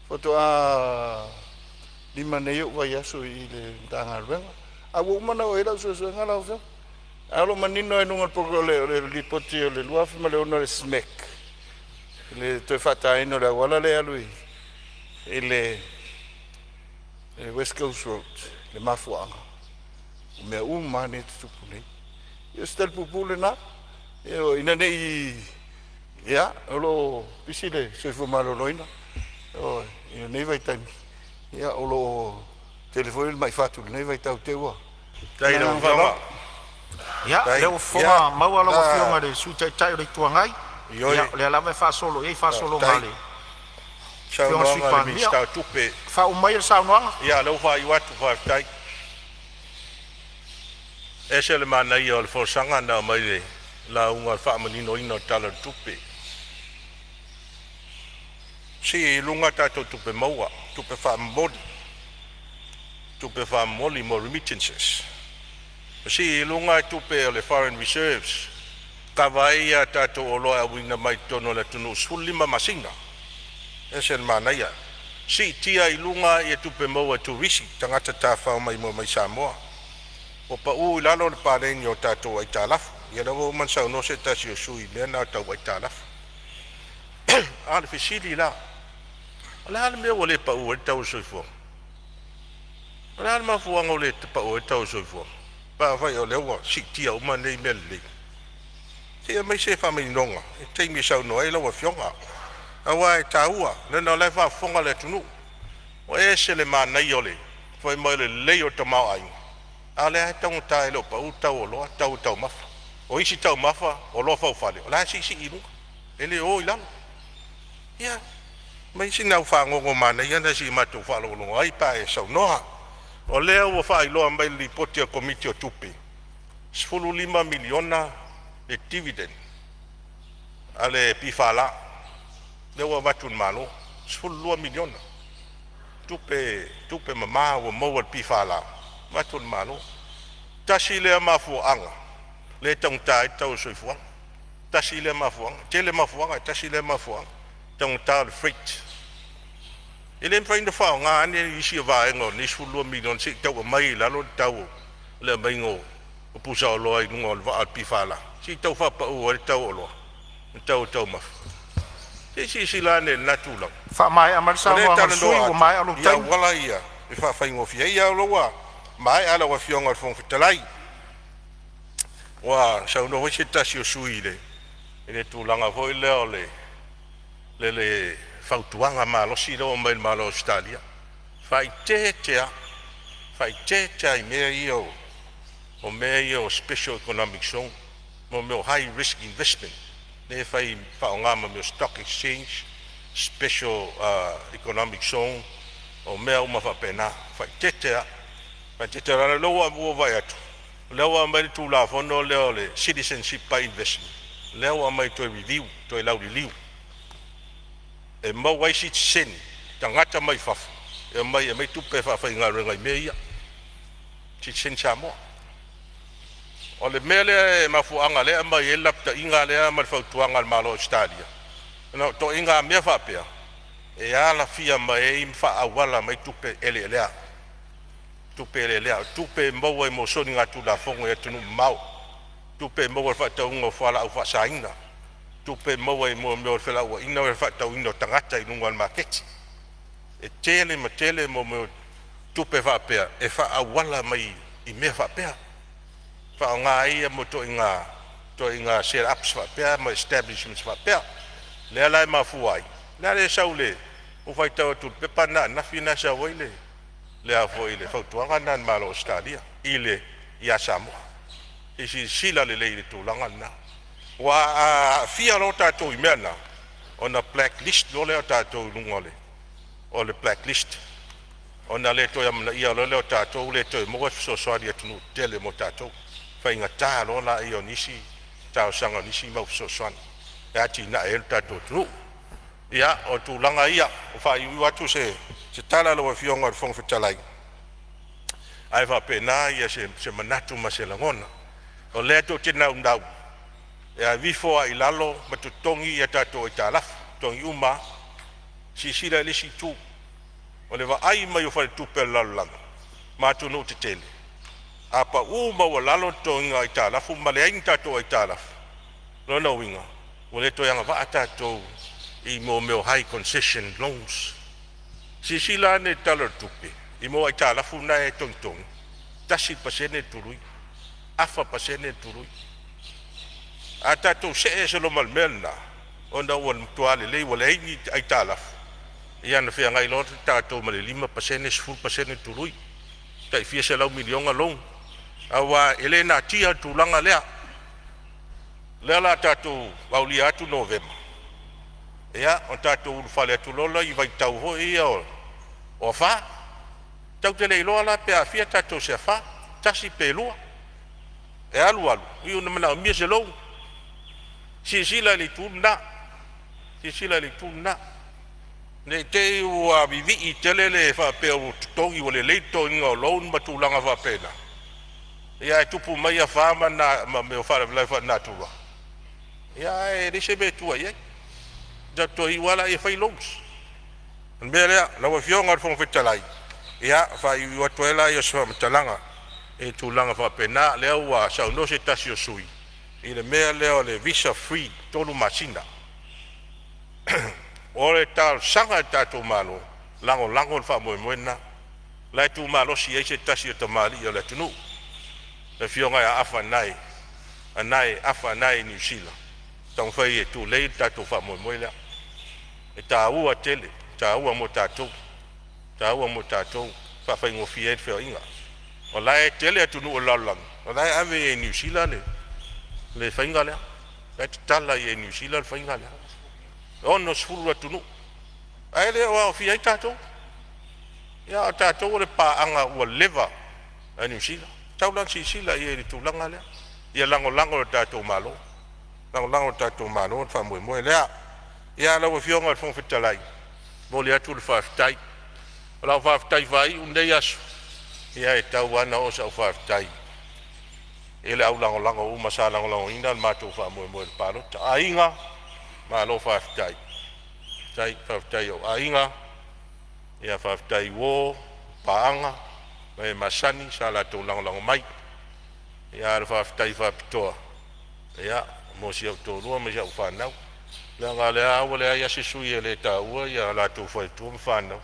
D: faatoa 5 nei ou vaiaso i le Matagaluega, a ua uma ona oo i ai lau suesuega lau Afioga. Ae o lo o manino lava i luga o le lipoti o le 2006 a le SMEC i le toe faataina o le auala lea e alu i le West Coast Road le mafuaaga o mea uma lava nei e tutupu nei. Ia o se tali puupuu lena. Ioe, ina ne i… ia o lo o pisi le soifua maloloina ioe, i lenei vaitaimi o lo o tele foi le mai fatu i lenei vaitau i te i ua… Ma
E: Faafetai
D: le
E: i lau
D: agaga
E: Afioga.
D: faaaloalo.
A: Ia, o
E: Faafetai.
A: lea ua
E: Ia,
A: fofoga maua lau
E: na
A: Afioga i le Sui Taitai o le Itu Agai.
E: ioe,
A: Ia, o lea lava e faasolo i ai faasologa a
E: faafetai
A: le
E: i le
A: Afioga i le Sui
E: saunoaga a le
A: Palemia.
E: Minisita o Tupe.
A: Faauma maia le saunoaga.
E: Ia, lea ua faaiu atu, faafetai. E ese le manaia o le folasaga na aumai i le lauga o le faamaninoina o le Tala o le Tupe. Sii i luga tatou tupe maua, tupe faamomoli. tupe faamomoli mo remittances. Ua sii i luga tupe o le foreign reserves kava ai a tatou oloa e auina mai totonu o le atunuu 15 masina. E ese le manaia. Siitia i luga ia tupe maua e turisi, tagata tafafao maimoa mai Samoa. Ua pau i lalo le paleni o tatou aitalafu. Ia lea ua uma ona saunoa se tasi o sui usufono i mea na tau aitalafu. A o le fesili la, o le a le mea ua le pau ai le tau o le soifuaga? O le a le mafuaaga ua le pau ai le tau o le soifuaga pe afai o lea ua siitia uma nei mea lelei? Se i aumai se faamaninoga i le taimi e saunoa ai lau Afioga, aua e taua leaga o la e faafofoga le atunuu. Ua ese le manaia o le fai mai o le lelei o le tamaoaiga, a o lea lava e taugata e le o pau le tau o oloa, tau o taumafa. O isi taumafa, oloa faufale o la e siisii i luga e le o i lalo. Ia aumai sina au fagogo manaia lea se i matou faalogologo ai pe a e saunoa. O lea ua faailoa mai e le Lipoti a le Komiti o Tupe, $15 miliona le dividend a le PFL lea ua avatu i le Malo, 12 miliona tupe mama ua maua e le PFL avatu i le Malo. Tasi lea mafuaaga lea e taugata ai le tau o le soifuaga, tasi lea mafuaaga. E tele mafuaaga ae tasi lea mafuaaga, taugata o le freight. E le mafai ona faaaoga ane nisi o vaega o lenei $12 miliona se i tau aumai ai i lalo le tau o le aumaiga o pusaoloa i luga o le vaa a le PFL se i tau faapau ai le tau o oloa ma tau o taumafa. Se i silasila ane i lena tulaga.
A: Faamaea mai le
E: O lea e
A: saunoaga a le sui
E: talanoa
A: usufono ua
E: atu
A: maea lou
E: i
A: taimi.
E: auala ia e faafaigofie ai, a o lea ua maea lau Afioga i le Fofoga Fetalai. Ua saunoa foi se tasi o sui usufono i le tulaga foi lea o le fautuaga malosi lea ua aumai e le Malo o Ausetalia, faaeteete lava, faaeteete lava i mea ia o special economic zone, mo mea o high risk investment lea e fai faaaoga ma mea o stock exchange, special economic zone, o mea uma faapena. Faaeteete lava, faaeteete leaga o lea ua ou vaai atu o lea ua aumai le Tulafono lea o le Citizenship by Investment lea ua aumai e toe review, toe lauliliu e maua ai sitiseni, tagata mai fafo e omai e aumai tupe e faafaigaluega ai i mea ia, sitiseni Samoa. O le mea lea e mafuaaga lea e aumai ai le lapataiga lea ma le fautuaga a le Malo o Ausetalia, ona o ituaiga mea faapea e alafia mai ai ma faaauala mai tupe eleelea, tupe eleelea, o tupe e maua mo soligatulafono i atunuu mamao, tupe e maua i le faatauina o fualaau faasaina, tupe e maua i mea o felauaiga ma le faatauina o tagata i luga o le maketi. E tele ma tele mo mea o tupe faapea e faaauala mai i mea faapea, faaaoga ai ia ituaiga set ups faapea ma establishments faapea. Lea la e mafua ai la le sau i le ou faitau atu i le pepa lena ananafi lena e sau ai le fautuaga lena a le Malo o Ausetalia ia Samoa. Se i silasila lelei i le tulaga lena, aua a aafia loa tatou i mea na, ona black list loa lea o tatou i luga o le black list, ona le toe amanaia loa lea o tatou, le toe maua se fesoasoani a atunuu tetele mo tatou, faigata loa laia o nisi talosaga o nisi mau fesoasoani e atinae ai lo tatou atunuu. Ia, o tulaga ia ua faaiuiu atu se tala lau Afioga i le Fofoga Fetalai, ae faapena se manatu ma se lagona. O lea tou te naunau e aveifo lava i lalo ma totogi a tatou aitalafu, totogi uma lava. Silasila i le isi itu, o le vaai mai o faletupe o le lalolagi ma atunuu tetele, a pau maualalo le totogiina o aitalafu ma leai ni tatou aitalafu, o lona uiga ua le toe agavaa tatou i mo mea o high concession loans. Silasila ane i le Tala o le Tupe i mea o aitalafu na e togitogi, 1% le tului, 0.5% le tului. A tatou see ese loa ma le mea lena, ona ua matua lelei ua leai ni aitalafu, ia ona feagai loa tatou ma le 5%, 10% le tului, tai fia selau miliona loan, aua e le natia le tulaga lea. O lea o le a tatou aulia atu Novema, ia ona tatou ulufale atu loa lea i vaitau foi ia o afa. Tatou te le iloa la pe aafia tatou i se afa, tasi pe lua. E alu alu, iu ina manaomia se loan. Silasila i le itu lena, silasila i le itu lena. Ne i te i ua vivii tele le faapea ua totogi ua lelei le totogiina o loan ma tulaga faapena, ia ae tupu mai afa ma mea o faalavelave faalenatura, ia ae leai se mea e tua i ai. Ona tatou toe iu a lea e fai loans. O le mea lea, lau Afioga i le Fofoga Fetalai, ia faaiuiu atu ai lea o se faamatalaga i tulaga faapena, lea ua saunoa se tasi o sui usufono i le mea lea o le visa free 3 masina. O le talosaga i le tatou Malo, lagolago le faamoemoe lena, la e tumalosi ai se tasi o tamalii o le atunuu, le afioga ia Afa Anae Afa Anae i Niu Sila, e taumafai e tulei le tatou faamoemoe lea. E taua tele, e taua mo tatou, taua mo tatou e faafaigofie ai le feoaiga. O la e tele atunuu o le lalolagi o la e ave i ai e Niu Sila le faiga lea, la e tatala i ai e Niu Sila le faiga lea, e 60 atunuu ae le o aofia ai tatou. A o tatou o le paaga ua leva a Niu Sila. E tatau la ona silasila i ai i le tulaga lea, ia lagolago e le tatou Malo, lagolago e le tatou Malo le faamoemoe lea. Ia lau Afioga i le Fofoga Fetalai, e momoli atu le faafetai. O lau faafetai faaiu i lenei aso, ia e tatau lava ona oo sau faafetai i le au lagolago uma sa lagolagoina le matou faamoemoe i le palota. Aiga, malo faafetai. Faafetai i ou aiga, faafetai i uo, paaga ma e masani sa latou lagolago mai. A o le faafetai faapitoa mo si ou toalua ma si au fanau, leaga o lea lava ua leai lava se sui e le taua o latou faletua ma fanau.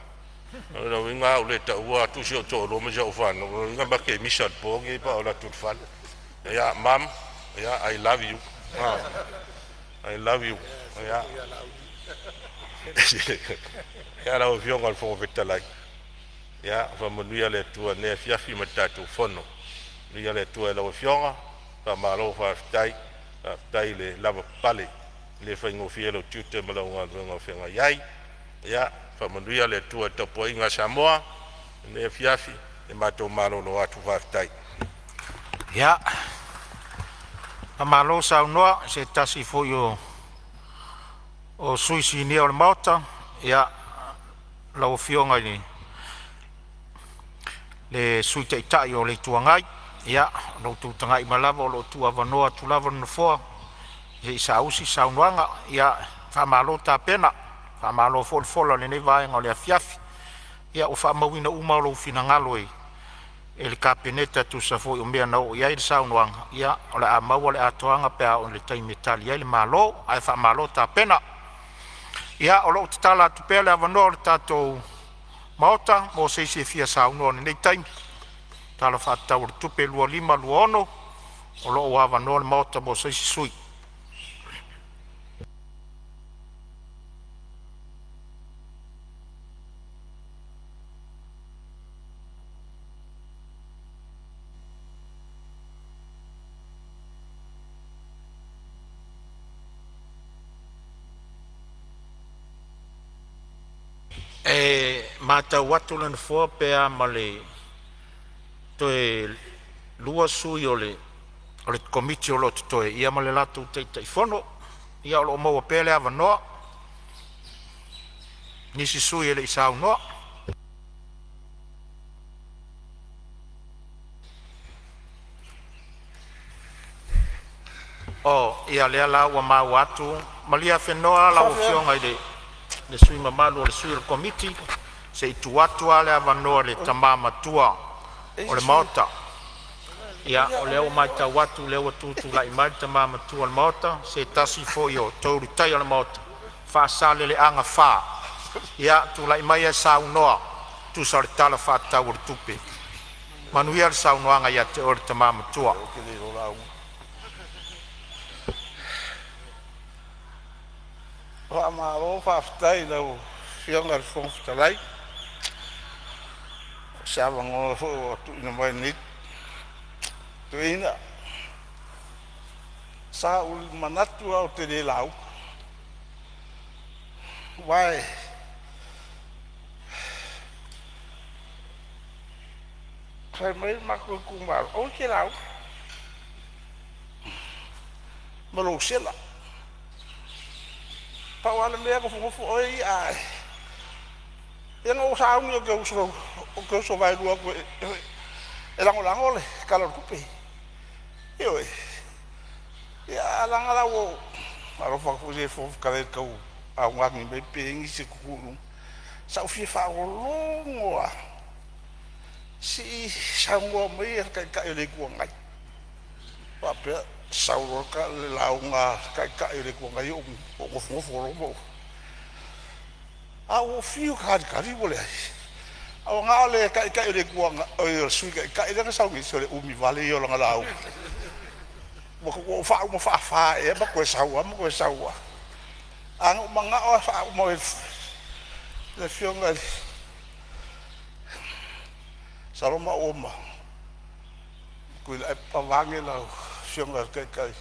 E: O lona uiga a ou le taua atu si ou toalua ma si au fanau, o lona uiga ma te misa i le po lenei pe a ou alu atu i le fale. Ia, mom, I love you, I love you. Ia lau Afioga i le Fofoga Fetalai, ia faamanuia le Atua i lenei afiafi ma le tatou fono. Faamanuia le Atua i lau Afioga, faamalo faafetai, faafetai le lavapapale. E le faigofie lou tiute ma lau galuega o feagai ai. Ia faamanuia le Atua i le tapuaiga a Samoa i lenei afiafi. Matou malolo atu faafetai. Ia, faamalo saunoa i se tasi foi o sui usufono sinia o le Maota, lau Afioga i le Sui Taitai o le Itu Agai. Ia, o lo outou tagai mai lava o lo o tuuavanoa atu lava le Nofoa se i saausi saunoaga. Ia faamalo tapena, faamalo foi le fola i lenei vaega o le afiafi. Ia ua faamauina uma lou finagalo e le Kapeneta e tusa foi o mea na oo i ai le saunoaga. Ia o le a maua le atoaga pe a oo i le taimi e tali ai le Malo, ae faamalo tapena. Ia, o lo o tatala atu pea le avanoa o le tatou Maota mo se isi e fia saunoa i lenei taimi i le Tala Faatatau o le Tupe 2025/2026. O lo o avanoa le Maota mo se isi sui usufono. E matau atu le Nofoa pe a ma le toe 2 sui o le Komiti o lo o totoe ia ma le latou Taitaifono. Ia o lo o maua pea le avanoa mo nisi sui e le i saunoa. O lea la ua maua atu, malie afenoa lau Afioga i le sui mamalu o le sui o le Komiti se i tuu atu le avanoa i le tama matua o le Maota. Ia, o lea ua matau atu o lea ua tutulai mai le tama matua o le Maota, o se tasi foi o toelutaia o le Maota, Faasaleleaga 4. Ia, tulai maia e saunoa e tusa o le Tala Faatatau o le Tupe. Manuia le saunoaga le tama matua.
D: Faamalo faafetai i lau Afioga i le Fofoga Fetalai mo se avanoa foi ua tuuina mai i lenei toeaina. Sa ou manatu lava ou te le lauga, aua fai mai lo matou itumalo, aua e te lauga ma lou sela. Pau lava le mea, nofonofo oe ia ae
C: Ia na ou sauni ou te uso vaelua atu e lagolago le Tala o le Tupe. Ioe. Ia ae leaga la ua ou alofa atu foi i le Fofoga Fetalai i le tau augani mai pe i ai nisi e tutu i luga. Sa ou fia faalogologo lava se i saunoa mai le Taitai o le Itu Agai faapea, sau loa le lauga a le Taitai o le Itu Agai ou nofonofo loa ma ou… Ae ua ou fiu e talitali ua leai. Ae ua na o le Taitai o le Itu Agai, oi le Sui Taitai lea na sau nei, se o le umi vale ia o lana lauga. Ua ou faauma faafa ea ma toe sau lava ma toe sau lava. Ae na ou manao lava e faauma e le Afioga i le… Masalo maua ma Tuilaepa vaeane lau Afioga i le Taitai,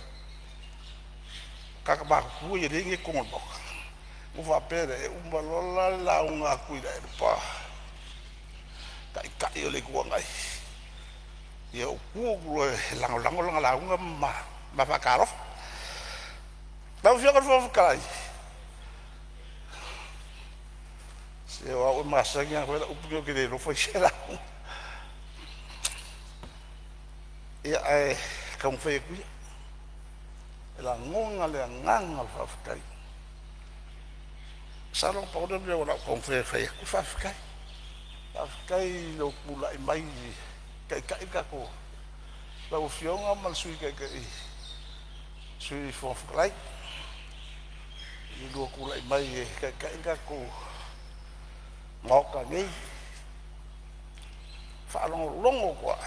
C: tagata matutua ia lea e i totonu o le Maota. Ona ou faapea lea, e uma loa la le lauga a Tuilaepa le Taitai o le Itu Agai, ia ou tu atu loa e lagolago lana lauga ma ma faatalofa. Lau Afioga i le Fofoga Fetalai, se o au e masani lava ona fai lau upu lenei ou te le iloa fai se lauga. Ia ae taumafai atu ia. E lagona le agaga o le faafetai. Masalo na pau lea o le mea na ou taumafai e fai atu, faafetai. Faafetai i lou tulai mai e taitai le tatou, lau Afioga ma le Sui Taitai, Sui Fofoga Fetalai, i le lua tulai mai e taitai le tatou Maota nei. E faalogologo atu lava,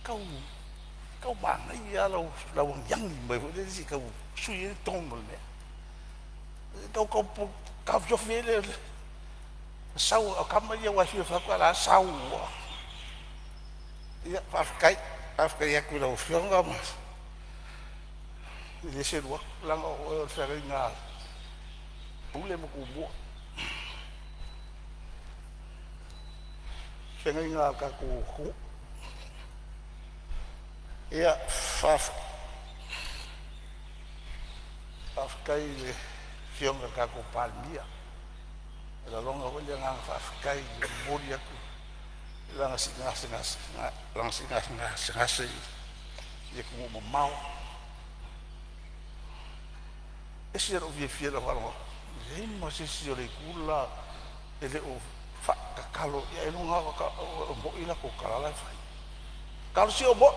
C: e tau manaia lava lau agiagi mai foi lele se i tau sui ai le tone o le mea, e tau taofiofi ai le sau a tama ia aua e fiu e fai atu, a o la e sau lava. Ia faafetai. Faafetai atu i lau Afioga ma e le selu atu leaga o oe o le feagaiga a Pule ma Tumua, feagaiga a le tatou atunuu. Ia faafetai i le Afioga i le tatou Palemia. E lagona foi le agaga faafetai e momoli atu lana siiga gasegase i atunuu mamao. E ese lou fiafia i lau faalogo atu, e leai ma se isi o le itu le la e le o faatatalo i ai, ailoga lava e moni a latou tala la e fai. Talosia o mo'i,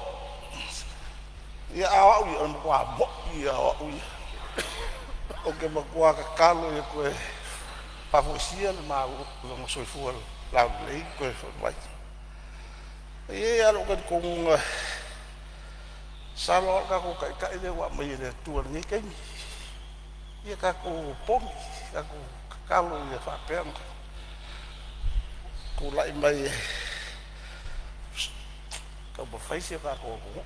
C: ia a o au ia, o le matua mo'i lava o au ia. Ou te matua tatalo ia toe faafoisia le malo, lona soifua laulelei ma toe foi mai. E i ai lava lou talitonuga, masalo lava o le tatou Taitai lea ua aumai e le Atua i lenei taimi. Ia tatou opogi, tatou tatalo ia faapea ona tulai mai e taumafai si o tatou atunuu.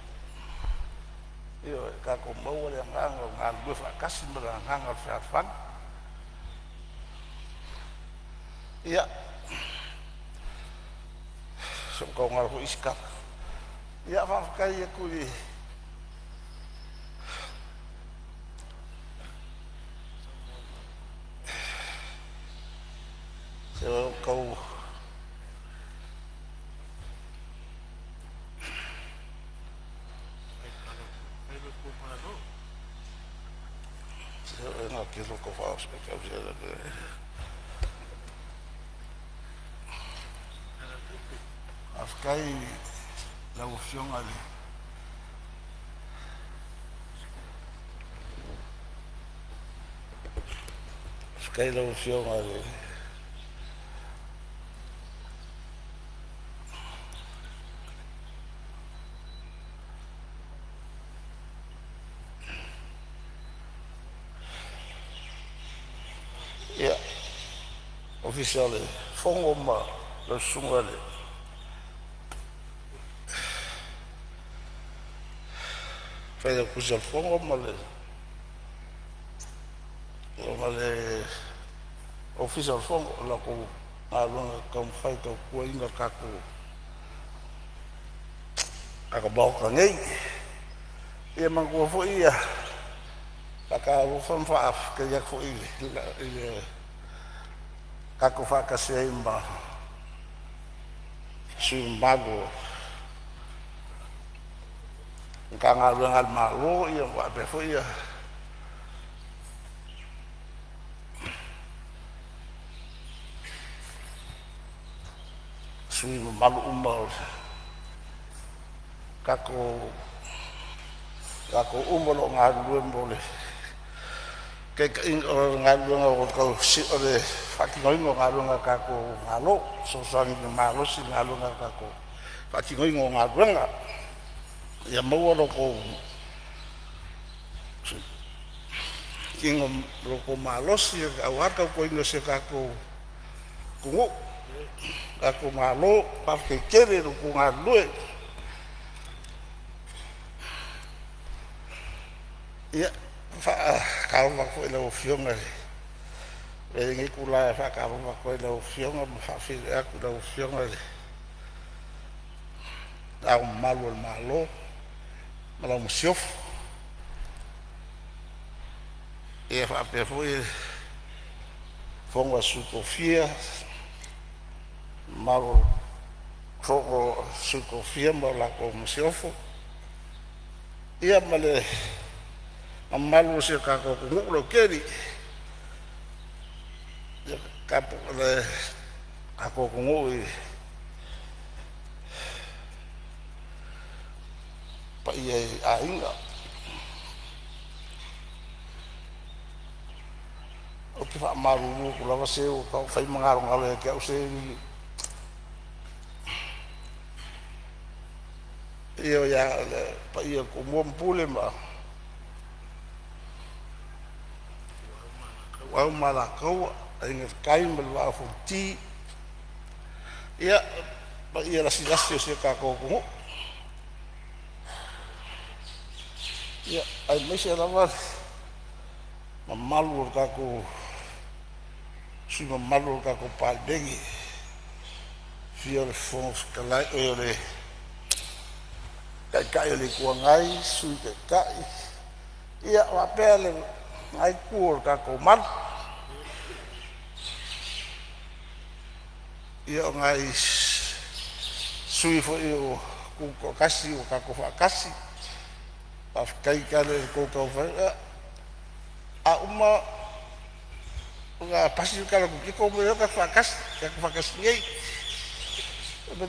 C: Ioe, tatou maua le agaga o le galulue faatasi ma le agaga o le fealofani. Ia, se ua tau galo foi isi tala. Ia faafetai atu i lau Afioga i le Faafetai i lau Afioga i le Ofisa o le Fono ma lau Susuga i le Failautusi o le Fono ma le Ofisa o le Fono i la outou galuega taumafai e tautuaina le tatou Maota nei. Ia manatua foi e faatalofa ma faafetaia atu foi i le
D: tatou faatasi ai ma sui mamalu o Matagaluega a le Malo faapea foi sui mamalu uma o tatou latou uma o lo o galulue mo le taitaiina o galuega o le faatinoina o galuega a le tatou Malo, e fesoasoani malosi i galuega a le tatou faatinoina o galuega. Ia maua lo outou malosi aua le tautuaina o si o tatou atunuu, tatou Malo. Faafetai tele i lo outou galulue. Ia, e faatalofa atu foi i lau Afioga i le, avea ai lenei itula e faatalofa atu ai i lau Afioga ma faafeiloai atu i lau Afioga i Le Ao Mamalu o le Malo ma lau Masiofo, ia faapea foi le Fono a Sui Tofia, le mamalu o le Fono a Sui Tofia ma le Masiofo, ia ma le mamalu o si o tatou atunuu lautele. Le tatou atunuu i paia i aiga. Ou te faamalulu atu lava, se ua matua fai ma galogalo ia te au, se le paia o Tumua ma Pule, Ituau ma Alataua, Aiga i le Tai ma le Vaa o Fonoti, ia paia lasilasi o si o tatou atunuu, aemaise lava le mamalu o le tatou sui usufono mamalu o le tatou Palemene, afio le Fofoga Fetalai, o le Taitai o le Itu Agai, Sui Taitai faapea lena itu o le tatou malu. Ia o nai sui usufono foi ua tutoatasi ua tatou faatasi, faafetai tala i le tou taumafaiga. A uma ona pasi le Tala o le Tupe, ona omai loa lea tatou faatasi, tatou faatasi nei,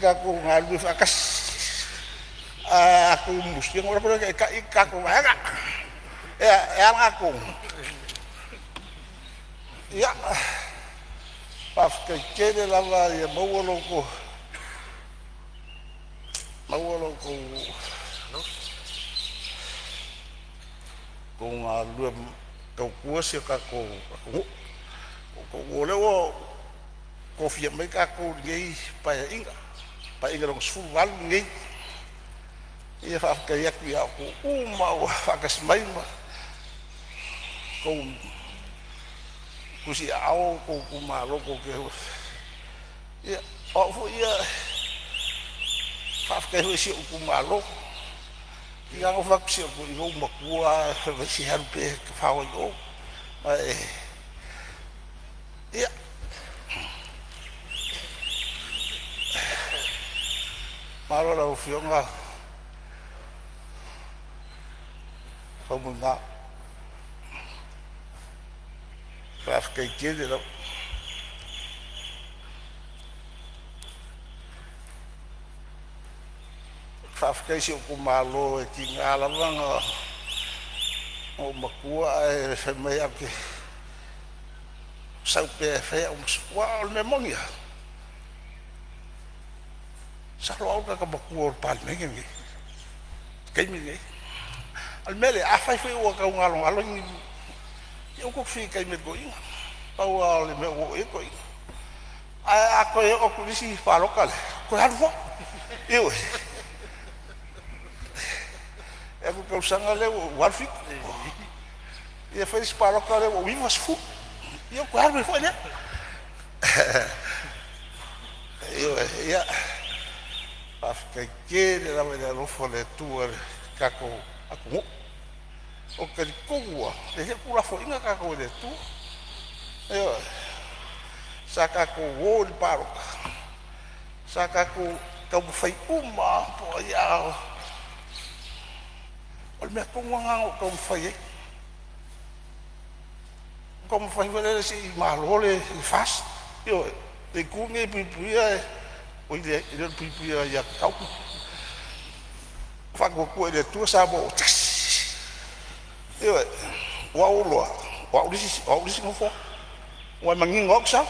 D: tatou galulue faatasi. A outou musumusuina ona o atu lea e taitai le tatou vaega. E a? E a lena tonu? Ia, faafetai tele lava. Ia maua lo outou galulue e tautua si o tatou atunuu. O lea ua tofia mai tatou i lenei Paeaiga, Paeaiga Lona XVIII lenei. Ia faafetai atu ia outou uma lava ua faatasi mai ma outou tusiaao o outou itumalo tou te… Ia, o au foi ia e faafetai foi i si ou itumalo. E pei lava ona ou fai atu i si ou toeaina, ou matua lava fai mai, se alu pea e tafao ai i o. Ae, ia, malo i lau Afioga Faumuina, faafetai tele lava. Faafetai i si ou itumalo e tiga lava ona ou matua ae fai mai ou te sau pea e fai au ma sui. Aua o le mea moni lava, masalo o au le tagata matua o le Palemene lenei i le taimi lenei. A o le mea lea, afai foi ua tau galogalo ni… ia aua tou te fesilitai mai i le toeaina. Pau lava o le mea ua oo i ai le toeaina. Ae a toe oo atu i le isi palota lea, toe alu foi. Ioe. E alu atu i le tausaga lea ua 87, ia fai le isi palota lea ua ou 90, ia ona toe alu ai foi lea. Ioe. Ia faafetai tele lava i le alofa o le Atua i le tatou atunuu. Ou te talitonu lava e le o tuulafoaina tatou e le Atua. Ioe. Sa tatou o i le palota, sa tatou taumafai uma lava po o ai a. O le mea tonu lava lena na ou taumafai ai, na ou taumafai foi lele se i malo le FAST, ioe, le itu lenei e puipuia, oi leai e le o le puipuia o aiatatau. Faatuatua i le Atua Samoa ua tasi. Ioe, aua ua ou iloa o au le isi nofoa aua e manino lava ou te sau.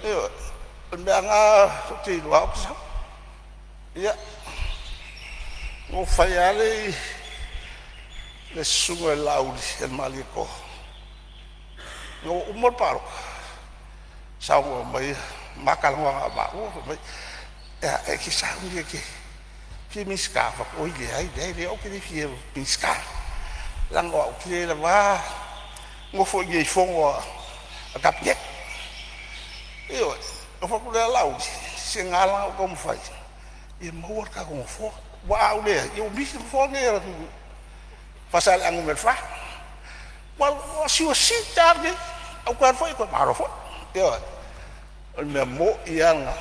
D: Ioe, o le mea lava lena ou te iloa lava ou te sau. Ia, na ou fai lava le i le susuga ia Laauli Malietoa, ina ua uma le palota, saunoa mai ma talanoa na o maua, fai mai, “E a, e te sauni e te fia Minisita?” Ou fai atu, “Oi leai, leai, leai o au ou te le fia Minisita, leaga o au ou te le lava nofo i inei i fono a le Kapeneta.” Ioe. Ona ou fai atu lea, “Laauli, se na ala ona ou taumafai ia maua le tatou nofoa, aua a ou leai, ia ua misi le nofoa lenei o Faasaleleaga 4. Ua siuasia lava lenei, a ou toe alu foi e toe malo foi.” Ioe. O le mea moni lava lena.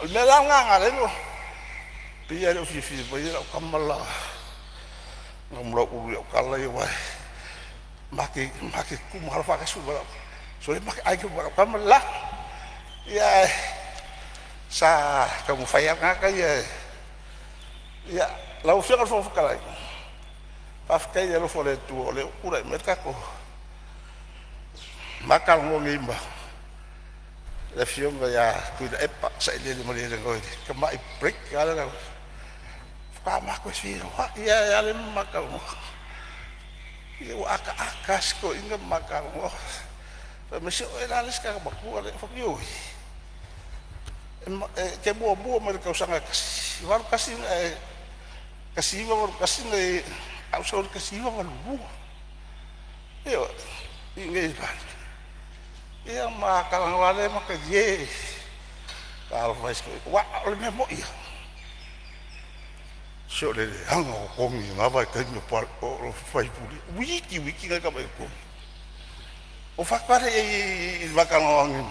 D: O le mea la lena na ala ai ona pei lava e le o fiafia mai lau tama le la Namulauulu i au tala ia aua ma te tutumalo faatasi uma, sole ma te aiga ma lau tama le la. Ia ae sa taumafai lava le tagata ia e… Ia, lau Afioga i le Fofoga Fetalai, faafetai i le alofa o le Atua o lea ua tulai mai le tatou ma talanoa nei ma le Afioga ia Tuilaepa Sailele Malielegaoi i le tamai break lava lea na faatoa ma toe feiloai ai lava lea ma ma talanoa. Ia ua ataata lava si toeaina ma ma talanoa, fai mai, se o oe la le isi tagata matua lea. Ou fai atu, ioe, e te muamua mai le tausaga e 1981 na e, ae ou sau i le 1982. Ioe, i inei i le Palemene. Ia ona ma talanoa loa lea ma talie. Talofa e i si toeaina. Aua o le mea moni lava, se o le leaga o totogi i lena vaitaimi o sui usufono, toeitiiti lava tamai totogi. Ou fai atu lava lea i ai i le ma talanoaga nei, ou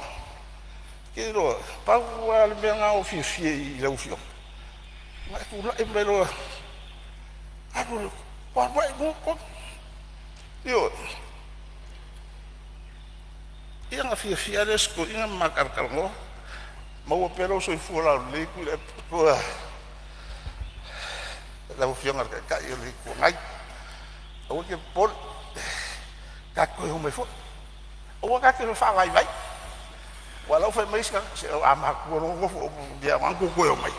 D: te iloa, pau lava le mea lena na ou fiafia ai i lau Afioga, na e tulai mai loa alu alu ai lava i luga totogi. Ioe. Ia ona fiafia lava lea o si toeaina ma ma talatalanoa. Maua pea lou soifua laulelei Tuilaepa, lau Afioga i le Taitai o le Itu Agai. Aua e te popole, tatou te toe omai foi. Aua ta te faavaivai, aua o la e ua fai mai isi tagata, se a matutua loa nofo le aoga ona outou toe omai.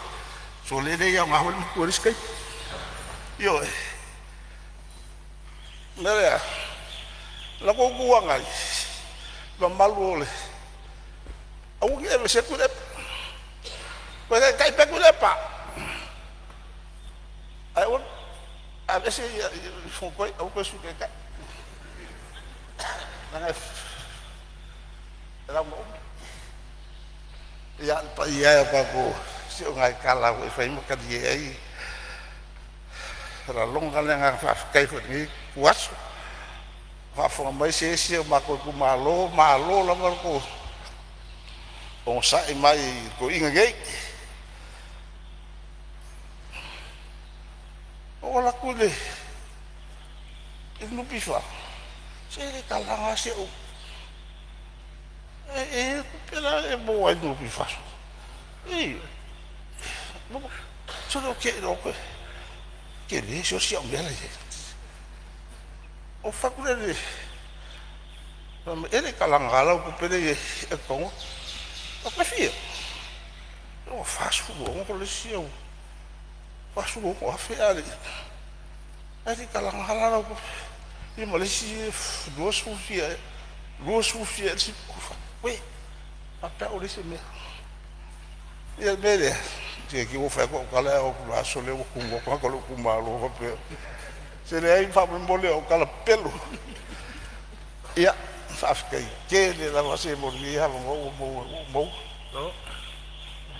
D: Sole, e le aoga foi le matua i le isi taimi. Ioe. O le mea lea, o la outou Itu Agai, le mamalu o le… Aua ne i aveesea Tuilaepa, toe taitai pea Tuilaepa. Ae aua, aveese le Fofoga Fetalai aua le toe Sui Taitai leaga e lauga umi. Ia, le paia e o le tatou, se o nai tala lava foi e fai ma talie ai, e lagona le agaga faafetai foi i lenei ituaso, a o faafofoga mai se isi o matou itumalo, malo lava le onosai mai i toeaiina nei. Ou alu atu i le NPF, se e le kalaga lava si au… E i ai le tupe la e maua ai i le NPF? Ioe. Sole ou te iloa ou te tele sole si au mea la e i ai. Ou fai atu lea i le… Fai mai, e le i kalaga lava lau tupe la e i ai e totogo. Ou fai atu, e fia? Ua $46 le isi au $46,000 ae le i kalaga lava la lau tupe. Ia ma le isi 20 fia ea, 20 fia ea le isi. Ou fai atu, auē, faapea au e leai se mea. Ia o le mea lea, se i te i ua fai atu au tala ae oo atu i le aso lea ua tunoa tagata o lou itumalo faapea… Se leai, faamolemole o au tala pepelo. Ia, faafetai tele lava se mo lenei avanoa ua maua. Le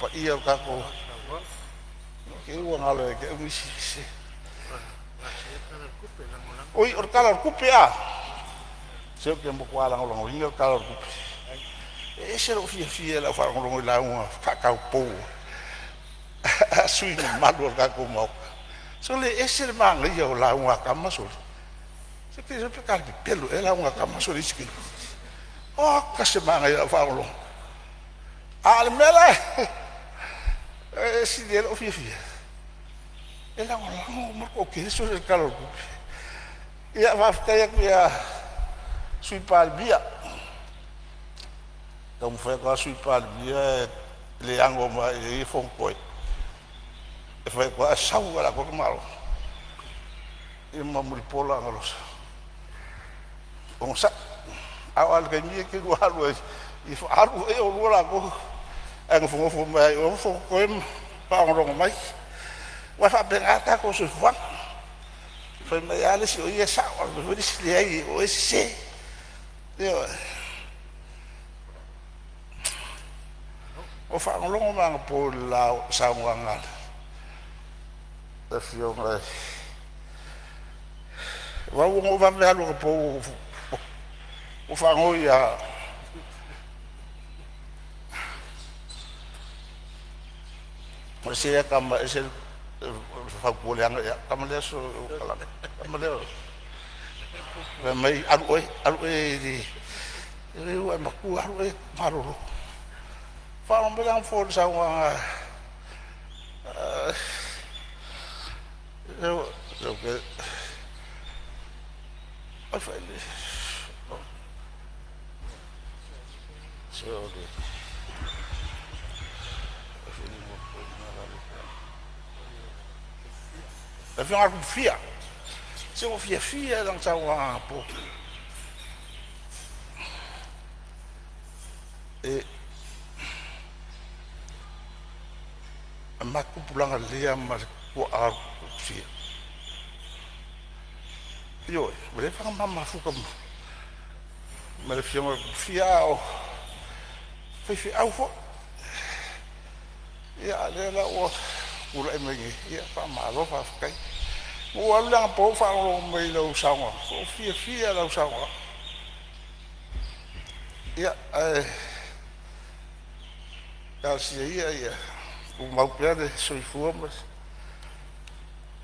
D: paia o le tatou, ne i te i ua galo ia te au nisi. Oi, o le Tala o le Tupe a! Se ou te matua lagolagoina le Tala o le Tupe. E ese lou fiafia i lau faalogologo i lauga faataupou a sui usufono mamalu o le tatou Maota. Sole, e ese le manaia o lauga a tama sole. Se pe talepepelo ea lauga a tama sole i isi taimi. Oka se manaia i lau faalogologo. A o le mea la e sili ai lou fiafia, e lagolago uma le toatele sole i le Tala o le Tupe. Ia faafetai atu i le Sui Palemia, taumafai atu lava le Sui Palemia e le ano mai i ai Fonotoe, e fai atu lava ae sau lava i le atoa le tamaloa. Ia ma Mulipola anarosa, onosai. A oo lava i le taimi ia e te lua alu ai e faaalu ai oulua latou ae nofonofo mai lava i o Fonotoe ma faalogologo mai. Aua e faapena le tatou soifuaga, fai mai lava le isi o ia e sao ae fai mai foi le isi, leai o oe e sese. Ioe. Ua faalogologo mai anapo i le saunoaga a le Afioga i aua ua ou vave alu anapo ua faanoi ia ese lea tama ese le fautua leaga ia au, le tama lea le tama lea fai mai, “Alu oe, alu oe e leai ua e matua, alu oe e malolo.” Faalogo mai la anapo i le saunoaga a le Afioga ia Tufia. Se ua ou fiafia lava i lana saunoaga anapo. E matou tupulaga lelei lava ma le tuaa o Tufia. Ioe, ua leva ona ma mafuta ma le afioga ia Tufia a o faifeau foi. Ia a o lea la ua tulai mai nei, ia faamalo faafetai. Ua ou alu la anapo ou faalogologo mai i lau saunoaga, ua ou fiafia lava i lau saunoaga. Ia, ae talosia ia ia tumau pea le soifua ma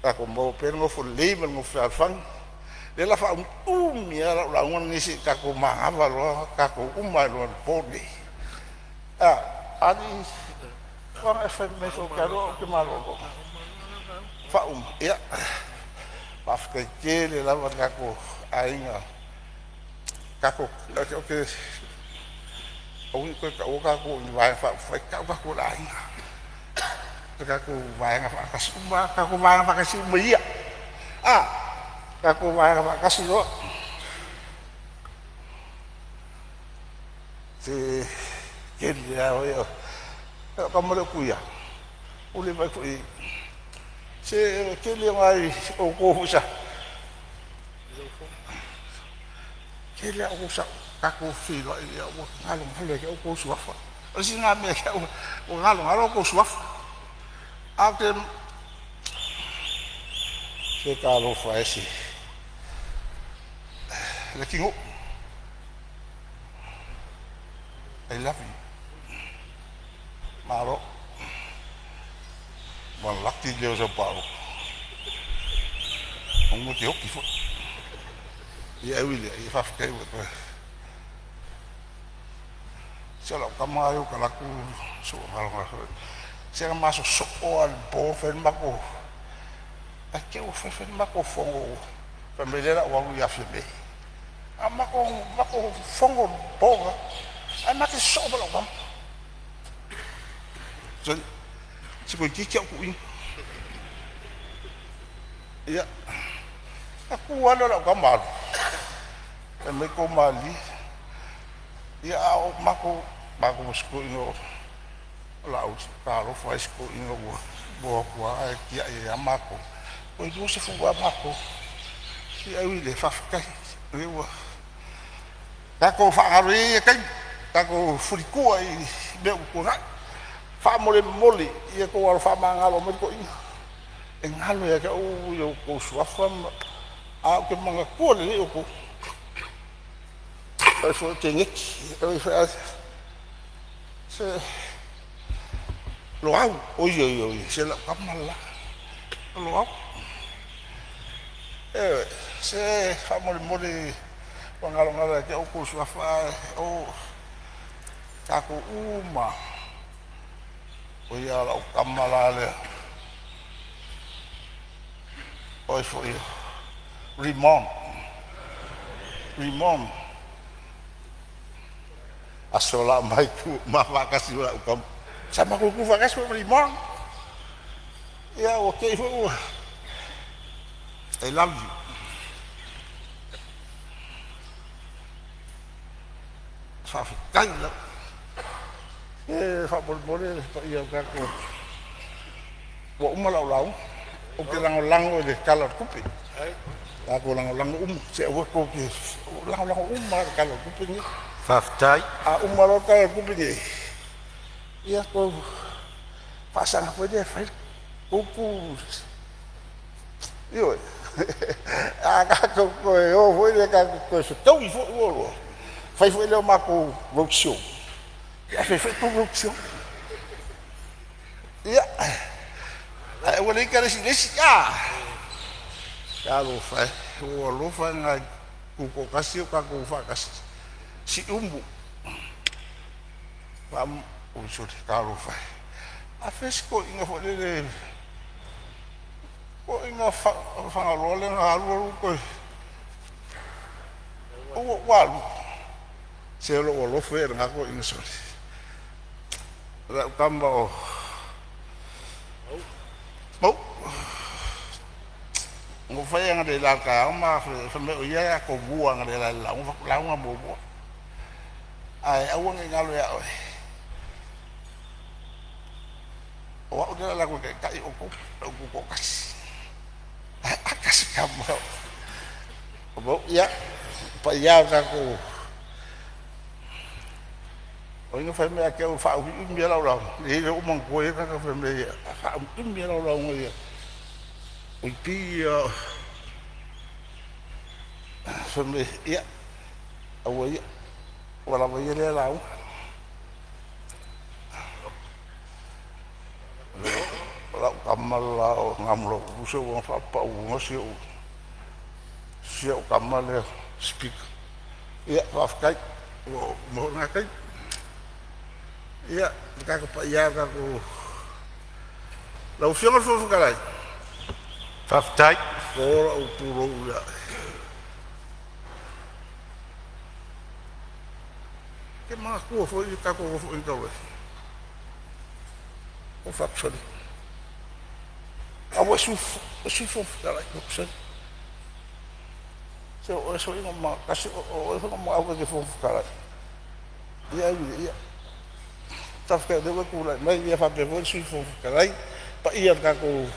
D: tatou maua pea le nofo lelei ma le nofo fealofani. O lea o le a faaumiumi lava lau lauga lenei seia tatou manava loa tatou uma ai loa i le po lenei. A, alii, na e fai mai foi ou te alu au ou te malolo. Faauma. Ia, faafetai tele lava le tatou aiga, tatou ou te aua ne i toe taua tatou o ni Vaega Faaupufai, tau tatou o le aiga, o le tatou vaega faatasi uma lava, tatou vaega faatasi uma ia. A, tatou vaega faatasi loa. Se kele a oe. O lau tama lea o Tuia, ua le vaai atu i ai. Se o le tele o nai outou foi sa tele a outou sa tatou feiloai ua galogalo ia te au tou suafa. O le isi lena mea ia te au ua galogalo outou suafa. Ae ou te se talofa e se Leatinuu I love you. Malo. Ua laki le leo o sau palaoa semeamanu e te oti foi. Ia ae ui i lea, ia faafetai ua e toe. Se o lau tama lava ia ou te alu atu se ua galogalo. Se na ma sosoo lava i le po fai ai le matou, ae te i ua fai fai le matou fono fai mai lea o le a ou alu ia Fiame. A o matou fono i le po lena, ae ma te sosoo ma lau tama. Sole, se toeitiiti lava ou tuuina. Ia, ona tu lava lea o lau tama alu, fai mai tou malilie. Ia a o matou ma si toeaina o Laauli, talofa e i si toeaina ua o atu lava ae tiai ai lava matou. Toe 20 lava matou. Ia ae ui i lea, faafetai o lea ua tatou faagalo ia ia taimi, tatou fulitua i mea ua tuanai. Faamolemole ia outou alo faamagalo mai le toeaina. E galo ia te au outou suafa ma ae ou te manatua lelei outou. O oe foi Teneti, Se Loau, oi oi oi, se lau kama la. Loau. E, se faamolemole ua galogalo ia te outou suafa o tatou uma. O ia lau kama la lea. Oi foi Rimon. Rimon. Aso la mai tu ma faatasi ma lau kama. Sa matou tu faatasi foi ma Rimon. Ia ua te i foi ua. I love you. Faafetai lava. E faamolemole le paia o tatou ua uma lau lauga. Ou te lagolago i le Tala o le Tupe. Tatou lagolago uma. Se aua tou te lagolago uma lava i le Tala o le Tupe lenei.
A: Faafetai.
D: A uma loa le Tala o le Tupe lenei, ia tou faasaga foi lea e fai le upu. Ioe. A tatou toe o foi lea tatou te toe fetaui foi oulua, fai foi lea o matou road show, ae fai foi tou road show. Ia, ae aua le ita le isi i le isi. Talofa e, ua ou alofa i nai tutoatasi o tatou faatasi. Siumu, oi sole, talofa e. A fea si toeaina foi lele, toeaina Fagaloa lea na alu alu toe ua alu. Se o lou alofa ia i lena toeaina sole. Lau tama o Mauu. Na ou fai analeila i le taeao ma fai mai o ia e atomua analeila i le lauga. Ou fai atu, lauga muamua. Ae aua ne i galo ia oe, o au lea o le a alu atu e taitai outou, le au tutoatasi. Ae ata si tama o Mauu. Ia, le paia e o le tatou, o ai na fai mai ia te au e faaumiumi lava lau lauga? Leai o lea ua ou manatua e i ai le tagata na fai mai e faaumiumi lava lau lauga ia. O i ia fai mai, ia aua ia, ua lava ia lea lauga. O lau tama le la o Gamulauulu se ua faapapauina si ou tama lea Speaker. Ia, faafetai ua uma foi lena taimi. Ia, le tatou paia e o le tatou lau Afioga i le Fofoga Fetalai,
A: Faafetai.
D: o lou pulou ia oe. E te manatua foi le tatou nofoaiga talu ai? Ou fai atu, sole, a ua e Sui Fofoga Fetalai. Ou fai atu, sole, se o oe foi o oe na ou manao e te Fofoga Fetalai. Ia ui i le ia, faafetai o lea ua e tulai mai, ia faapea foi le Sui Fofoga Fetalai, le paia o le tatou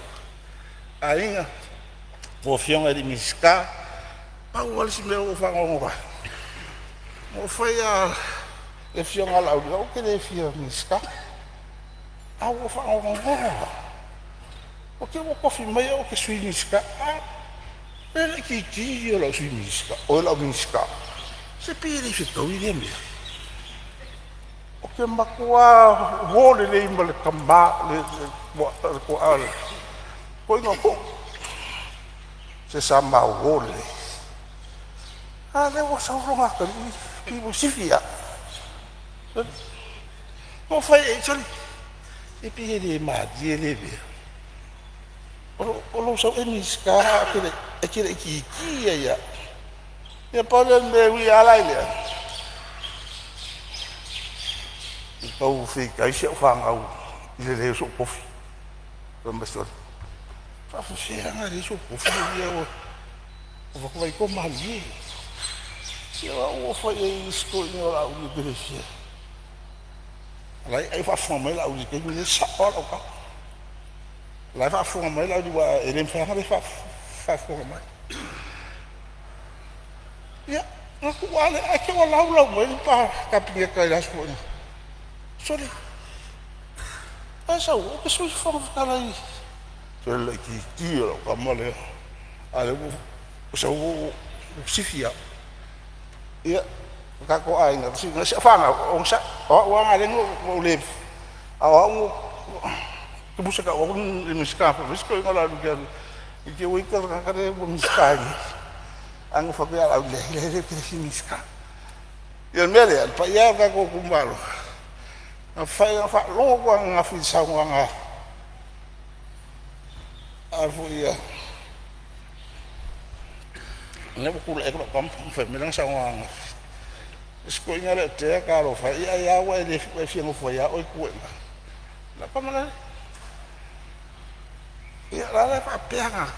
D: aiga, a outou afioga i Minisita. Pau lava le isi mea ua ou faanoanoa ai, na ou fai lava i le afioga ia Laauli, o au ou te le fia Minisita, ae ua ou faanoanoa lava, ua te i ua tofi mai au ou te Sui Minisita. A o le laitiiti ia o lau Sui Minisita, oi lau Minisita. Se pei e le fetaui lea mea. Ou te matua uo lelei ma le tama le toa le toeaina o Tuuu. Se sa ma uo lelei. A lea ua sau lona atalii pei ua sifi lava. Na ou fai i ai, sole, se pei e le malie lea mea. O lou sau e Minisita ae e te laitiiti lava ia au. Ia pau lea o le mea e ui lava la i lea, ua tau feitai si au fanau i le leai o so'u tofi. Fai mai, sole, e faapefea ona leai sou tofi ia ua ou vaai atu ua malie. Se o au ua ou fai i ai i isi toeaiina o Laauli ou te le fia. O la e faafofoga mai Laauli i le taimi lenei, e sao lava lau tala. O la e faafofoga mai Laauli aua e le mafai lava ona le faafofoga mai. Ia, ona tuu lava lea, ae te i ua laulau mai le Kapeneta i le aso foi. Sole, ae sau, ou te Sui Fofoga Fetalai. Se o le laitiiti ia o lau tama lea, a o lea ua sau ua sifi au. Ia, Tatou aiga, si au fanau, onosai, o au lava lea na ou le, a o au na musa tau atu le Minisita fai mai si toeaina o le alu i te i ua ita le tagata lea ua Minisita ai nei. Ae nofo atu ia Laauli, leai leai ou te le fia Minisita. Ia o le mea lea, le paia e o le tatou itumalo, na fai na faalogo atu lava ananafi i le saunoaga a foi a lea ua tulai atu lau tama ma fai mai lana saunoaga ananafi, le isi toeaina lea o Tea, talofa e, ia ai lava ua e fia nofo ai lava oe i tua i ina. Lau tama la ia, o la e faapea tagata,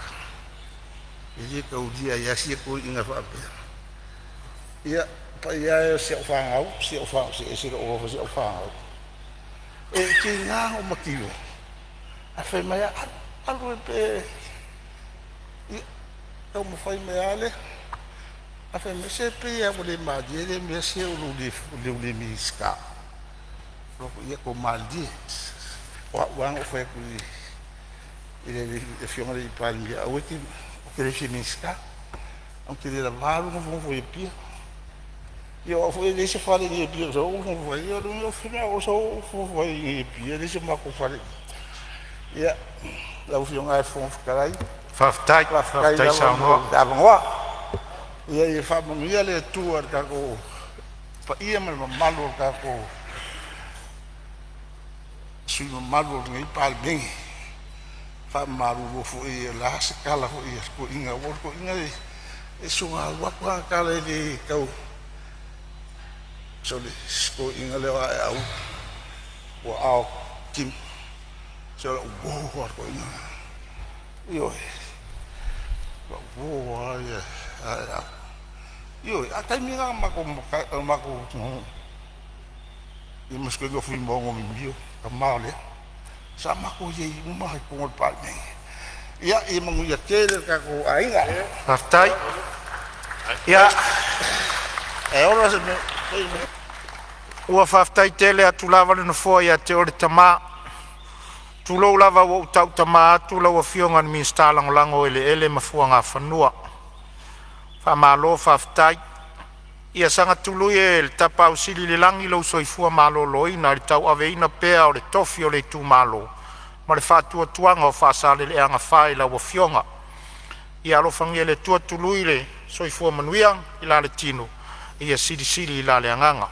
D: e le taulia ai lava sia toeaina faapea. Ia, paia e o si au fanau, si au fanau, se ese lou alofa i si au fanau. E tiga ona ou mativa ae fai mai lava, alu alu e ia taumafai mai lava lea. Ae fai mai se pei lava ua le malie lea mea se o lou le Minisita. Ou fai atu, ia tou malilie, o au lava na ou fai atu i le Afioga i le Palemia, aua e te, ou te le fia Minisita, ae ou te le lava lou nofonofo i Apia. Ia o au foi e leai se fale i inei i Apia e sau ai ou nofonofo ai. Ia o le a ou sau ou nofonofo ai i Apia, e leai so matou fale i i. Ia, lau Afioga i le Fofoga Fetalai,
A: Faafetai,
D: faafetai
A: faafetai
D: lava mo
A: saunoa.
D: le avanoa. Ia faamanuia le Atua i le tatou paia ma le mamalu o le tatou sui usufono mamalu o lenei Palemene. E faamalulu atu foi, o le a se tala foi a le toeaina, aua o le toeaina e soona alu atu lava ana tala e le tau. Sole, si toeaina lea o Aeau ua aotimo, se o lau uo lava le toeaina lena. Ioe, o lau uo lava ia Aeau. Ioe, a o le taimi lena na matou ia ma si toeaina o Fuimaono Mimio, tama o Lea, sa matou i ai uma lava i totonu o le Palemene. Ia manuia tele le tatou aiga.
A: Faafetai. Ia,
D: E ola se mea.
A: ua faafetai tele atu lava le Nofoa ia te oe le tama. Tulou lava ua ou tautama atu lau Afioga i le Minisita Lagolago o Eleele ma Fuagafanua. Faamalo faafetai. Ia saga tului e le Tapaau Sili i le lagi lou soifua maloloina i le tauaveina pea o le tofi o le itumalo ma le faatuatuaga o Faasaleleaga 4 i lau Afioga. Ia alofagia e le Atua tului le soifua manuia i la le tino, ia silisili i la le agaga.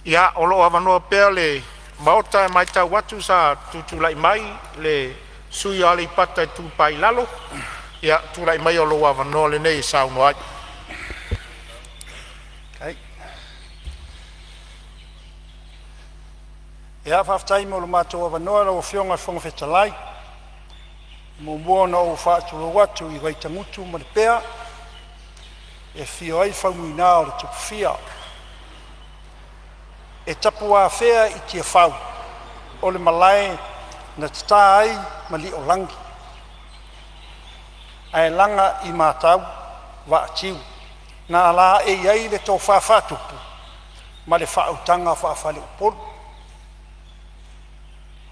A: Ia, o lo o avanoa pea le Maota, e matau atu sa tutulai mai le sui usufono mo Aleipata Itupa i Lalo. Ia, tulai maia o lou avanoa lenei e saunoa ai.
H: Ia, faafetai mo lo matou avanoa lau Afioga i le Fofoga Fetalai. E muamua ona ou faatulou atu i Vaitagutu ma Lepea e afio ai Faumuina o le Tupufia. E tapuafea i Tiafau o le malae na tata ai Malioolagi ae laga i Matauvaatiu na alaee ai le tofa faatupu ma le faautaga faafaleupolu.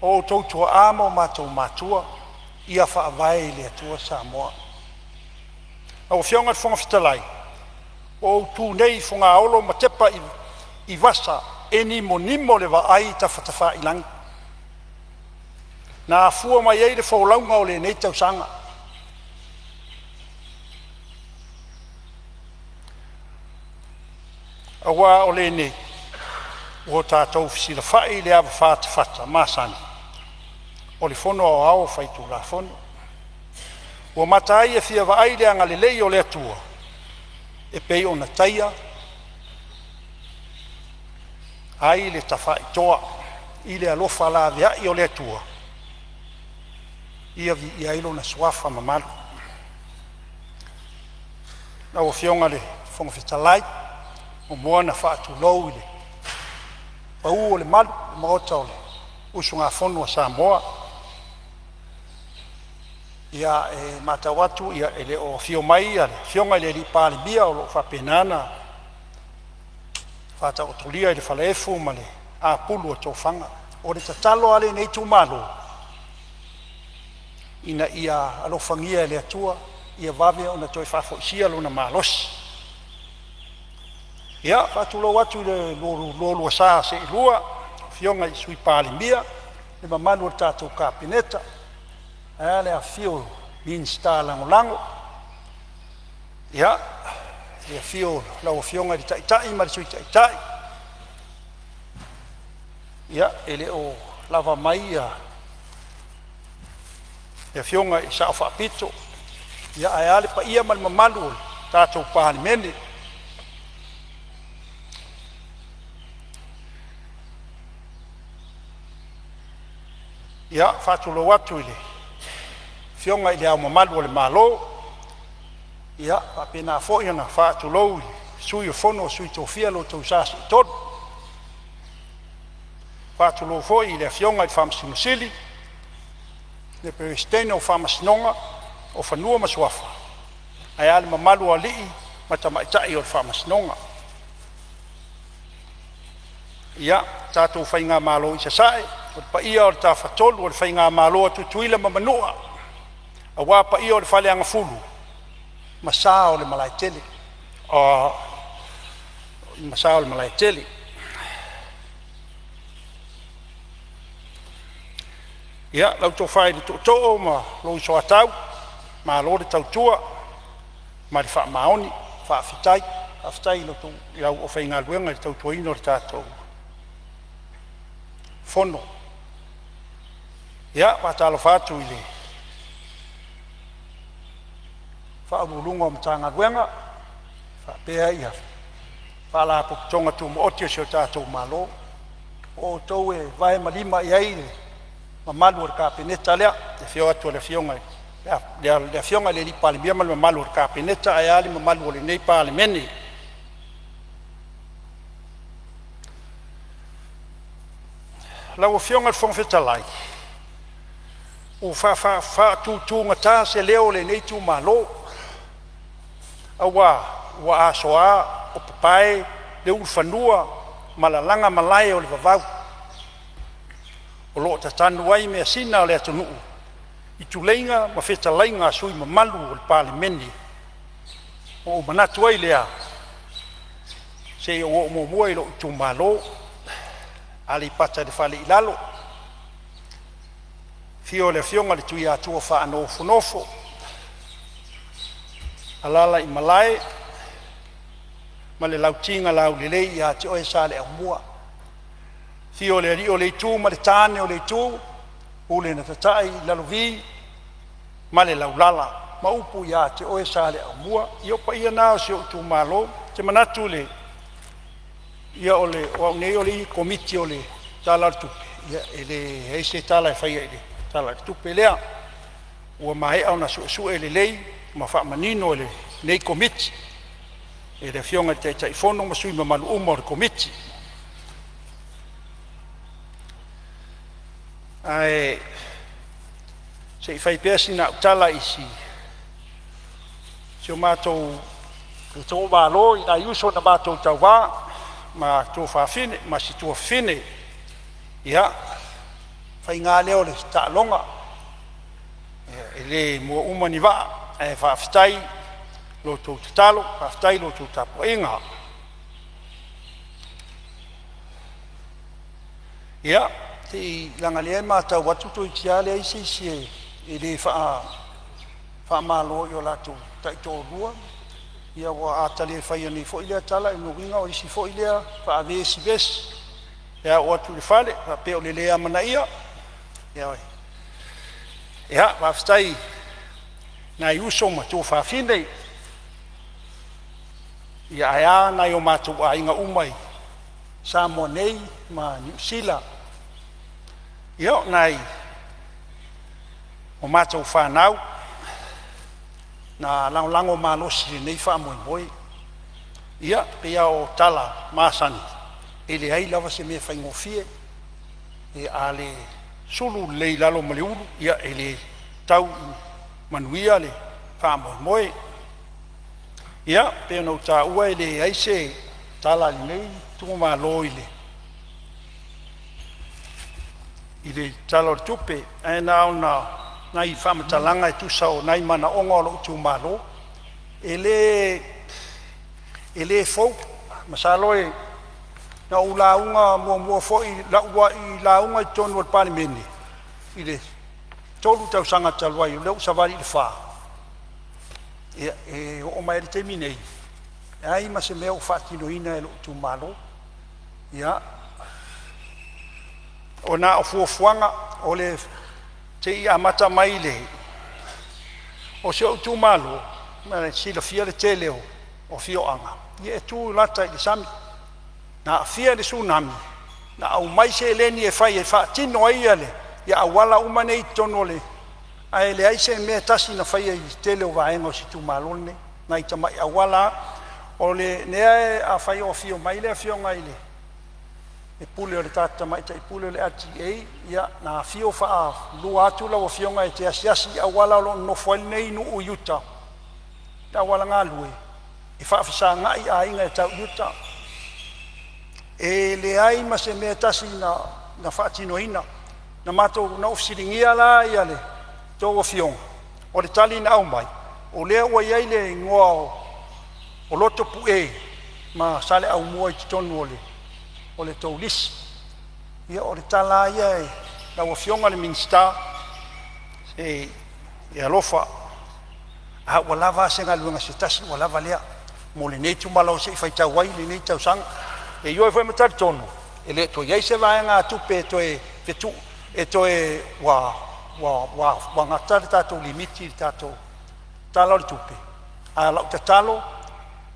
H: O outou tuaa ma o matou matua, ia faavae i le Atua Samoa. Lau Afioga i le Fofoga Fetalai, ua ou tu nei i Fogaolo ma tepa i vasa e nimonimo le vaai i tafatafailagi na afua mai ai le folauga o lenei tausaga. Aua o lenei ua tatou fesilafai i le avafa tafata masani o le Fono Aoao Faitulafono. Ua mata ai e fia vaai le agalelei o le Atua e pei ona taia ai le Tafaitoa i le alofa laveai o le Atua, ia viia ai lona suafa mamalu. Lau Afioga i le Fofoga Fetalai, e muamua ona faatulou i le pau o le malu i le Maota o le usugafono a Samoa. Ia, e matau atu e le o afio mai le Afioga i le Palemia o lo o faapena ona faataotolia i le falaefu ma le apulu o tofaga. O le tatalo a lenei itumalo, ina ia alofagia e le Atua ia vave ona toe faafoisia lona malosi. Ia, faatulou atu i le lualua sa seelua, afioga i Sui Palemia, le mamalu o le tatou Kapeneta, ae a le afifio o Minisita Lagolago. Ia, le afio o lau Afioga i le Taitai ma le Sui Taitai. Ia, e le o lava mai le Afioga i le Sao Faapito, ae a le paia ma le mamalu o le tatou Palemene. Ia, e faatulou atu i le Afioga i Le Ao Mamalu o le Malo, ia faapena foi ona faatulou i le Sui o le Fono a Sui Tofia ma lo outou Sa Seetolu. E faatulou foi i le Afioga i le Faamasino Sili, le Peresetene o le Faamasinoga o Fanua ma Suafa ma le mamalu o alii ma tamaitai o le Faamasinoga. Le tatou faigamalo i Sasae, o le paia o le Tafatolu o le Faigamalo a Tutuila ma Manua, aua paia o le Faleagafulu ma sa o le Malaetele, ma sa o le Malaetele. Ia, lau Tofa i le Tootoo ma lou Soatau, malo le tautua ma le faamaoni. Faafetai. Faafetai i le aufaigaluega i le tautuaina o le tatou Fono. Ia, e faatalofa atu i Ofisa Sili o Pulega o Matagaluega faapea Faalapotopotoga Tumaoti a si o tatou Malo, o outou e vae ma lima i ai le mamalu o le Kapeneta lea, i le afio atu o le Afioga i le Palemia ma le mamalu o le Kapeneta ae a le mamalu o lenei Palemene. Lau Afioga i le Fofoga Fetalai, ua faatutugata se leo o lenei itumalo aua ua asoa o papae le ulufanua ma lalaga malae o le vavau o lo o tatanu ai measina a le atunuu i tuleiga ma fetalaiga a sui usufono mamalu o le Palemene. Ona ou manatu ai lea, se i ou oo muamua i lou itumalo, Aleipata i le Fale i Lalo, afio le Afioga i le Tuiatua Faanofonofo, alaala i malae ma le Lauti na Laulelei ia te oe Saleaaumua. Afio le Alii o le Itu ma le tane o le Itu, pule na tatai i Lalovi ma le Laulala ma upu ia te oe Saleaaumua. Ia o paia na o si ou itumalo. Ou te manatu o au nei o le Komiti o le Tala o le Tupe, ia e leai se tala e faia i le Tala o le Tupe lea, ua maea ona suesue lelei ma faamanino e lenei Komiti e le Afioga i le Taitaifono ma sui usufono mamalu uma o le Komiti. Ae se i fai pea sina au tala i si o matou itumalo i nai uso na matou tauva ma tuafafine ma si tuafafine. Ia, faiga lava lea o le taaloga, e le mua uma ni vaa, ae faafetai i la outou tatalo, faafetai i la outou tapuaiga. Ia, leaga o lea e matau atu toeitiiti lava leai se isi e le faamalo i o latou taitoalua. Ia a ta le faia nei foi lea tala, o lona uiga o isi foi lea faavesivesi pe a oo atu i le fale faapea o le le amanaia. Ia, faafetai i nai uso ma tuafafine, ae a nai o matou aiga uma i Samoa nei ma Niu Sila. Ia, o nai o matou fanau na lagolago malosi i lenei faamoemoe. Ia, e pei lava o tala masani, e leai lava se mea e faigofie. A le sulu lelei i lalo ma le ulu, e le tau i manuia le faamoemoe. Ia, pei ona ou taua e leai se tala a lenei itumalo i le Tala o le Tupe, ae na ona nai faamatalaga e tusa o nai manaoga o lou itumalo. E le fou Masalo na ou lauga muamua foi i lau uluai lauga i totonu o le Palemene i le 3 tausaga talu ai, o lea ua savali i le fa. Ia, e oo mai lava i le taimi nei, e leai ma se mea o faatinoina e lou itumalo. Ia, na o fuafuaga o le se i amata mai le o si ou itumalo. Mo le silafia le tele o afioaga e tu lata i le sami na aafia i le Tsunami. Na aumai seleni e fai e faatino ai ia auala uma nei i totonu o le, ae leai se mea e tasi na faia i le tele o vaega o si itumalo lenei, nai tamai auala lava. O lea afai o afio mai le afioga i le Pule o le tamaitai pule o le LTA, ia na afio faalua atu lau afioga e te asiasi i auala o lo o nonofo ai lenei nuu i uta, le auala galue e faafesagai aiga e tau i uta. E leai ma se mea e tasi na faatinoina. Na ou fesiligia la le tou afioga, o le tali na aumai, o lea ua i ai le igoa o Lotopue ma Saleaaumua i totonu o le tou lisi. Ia, o le tala lava ia i lau Afioga i le Minisita, se i e alofa, a ua lava a se galuega se tasi ua lava lea mo lenei itumalo se i faitau ai lenei tausaga. E ioe foi ma talitonu e le o toe i ai se vaegatupe e toe fetuu e toe ua gata le tatou limiti i le tatou Tala o le Tupe. A o lau tatalo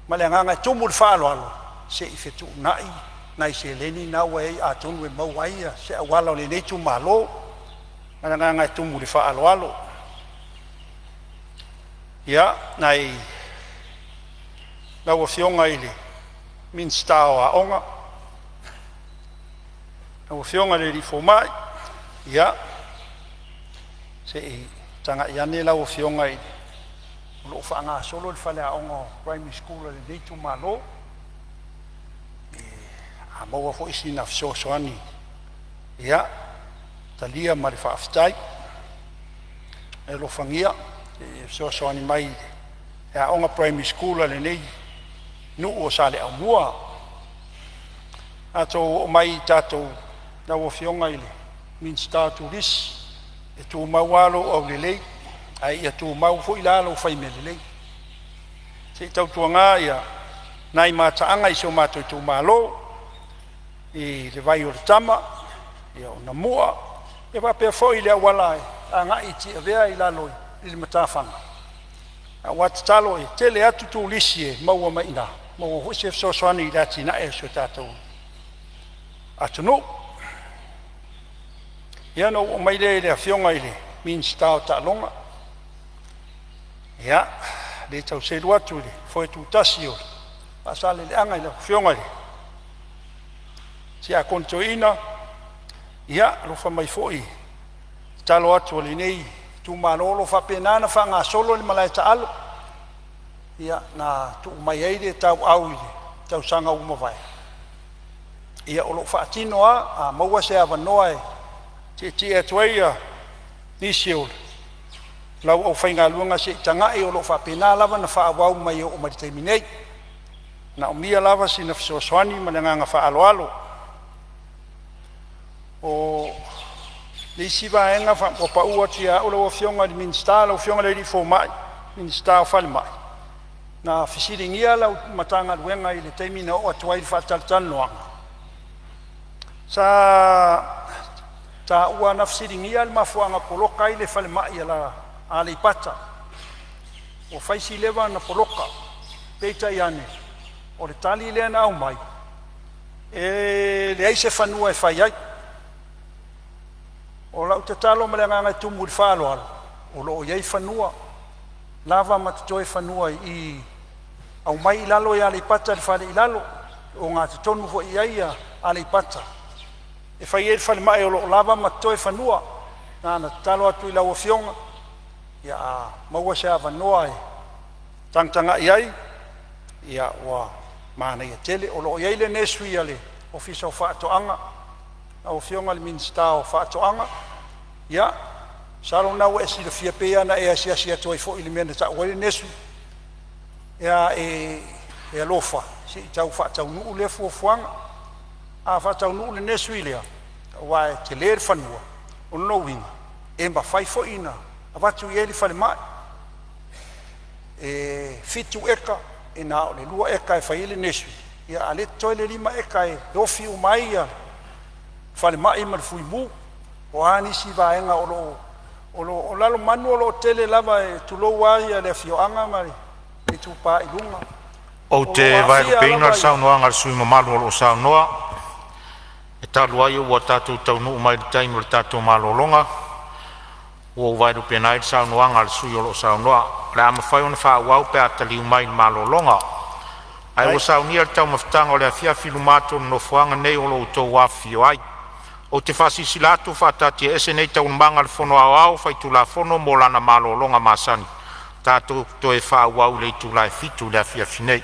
H: ma le agaga e tumu i le faaaloalo, se i fetuunai nai seleni na ua i ai atonu e maua ai se auala o lenei itumalo. Ma le agaga e tumu i le faaaloalo. Ia, nai lau Afioga i le Minisita o Aoga, lau Afioga i le alii Fomai, ia, se i tagai ane lau Afioga o lo o faagasolo le faleaoga primary school a lenei itumalo. A maua foi sina fesoasoani, ia talia ma le faafetai. E alofagia e fesoasoani mai i le aoga primary school a lenei nuu o Saleaaumua. Tatou oo mai i tatou lau Afioga i le Minisita o Turisi, e tumau lava lou aulelei, ae ia tumau foi la lou fai mea lelei. Se i tautuana nai mataaga i si o matou itumalo i le Vai o le Tama, o Namua, e faapea foi le auala e agai i Tiavea i lalo i matafaga. A o le tatalo, e tele atu turisi e maua mai i ina, maua foi se fesoasoani i le atinae o si o tatou atunuu. Ia, ona ou oo mai lea i le Afioga i le Minisita o Taaloga. Ia, e le tau selu atu i le foe tutasi o Faasaleleaga i lau Afioga i le Tiakono Toeaina, ia alofa mai foi i le tatalo atu a lenei itumalo o lo o faapena ona faagasolo le malae taalo na tuu mai ai le tauau i le tausaga ua mavae. Ia o lo o faatino lava. A maua se avanoa e tietie atu ai nisi o lau aufaigaluega se i tagai, o lo o faapena lava ona faaauau mai e oo mai i le taimi nei. E manaomia lava sina fesoasoani ma le agaga faaaloalo. O le isi vaega ua pau atu ia au lau Afioga i le Minisita, lau Afioga i le Fomai, Minisita o Falemai, na fesiligia lau Matagaluega i le taimi na oo atu ai i le faatalatalanoaga, sa taua na fesiligia le mafuaaga na poloka ai le falemai a Aleipata. Ua fai si leva ona poloka, peitai ane o le tali lea na aumai, e leai se fanua e fai ai. O lau tatalo ma le agaga e tumu i le faaaloalo, o lo o i ai fanua lava ma totoe fanua i i, aumai i lalo i Aleipata i le fale i lalo e ogatotonu foi i ai Aleipata e fai ai le falemai, o lo o lava ma totoe fanua. Na ona tatalo atu i lau Afioga, ia a maua se avanoa e tagatagai ai, ia ua manaia tele. O lo o i ai le nursery a le Ofisa o Faatoaga, lau Afioga i le Minisita o Faatoaga, ia masalo o lena ua e silafia e pei lava ona e asiasi atu ai foi i le mea na tau ai le nursery. E alofa Se i tau faataunuu lea fuafuaga. A faataunuu le nursery lea, aua e tele le fanua, o lona uiga e mafai foi ona avatu i ai le falemai. E 7 eka, e na o le 2 eka e fai ai le nursery, a o lea e totoe le 5 eka e ofi uma ai le falemai ma le fuimu. O a nisi vaega o lo o… O Lalomanu o lo o tele lava, tulou lava le afioaga ma le Itupa i Luga,
A: Ou
H: o lo
A: te
H: o aafia
A: vaelupeina
H: lava
A: le saunoaga a le sui usufono mamalu o lo o saunoa, e talu ai ua tatou taunuu mai i le taimi o le tatou malologa, ua ou vaelupeina ai le saunoaga a le sui usufono o lo o saunoa. O le a mafai ona faaauau pe a taliu mai le malologa. Ae ua saunia le taumafataga o le afiafi i luma atu o le Nofoaga nei o lo o outou afifio ai. Ou te faasilasila atu ua faataatiaese nei Taualumaga a le Fono Aoao Faitulafono mo lana malologa masani. Tatou toe faaauau i le itula e 7:00 i le afiafi nei.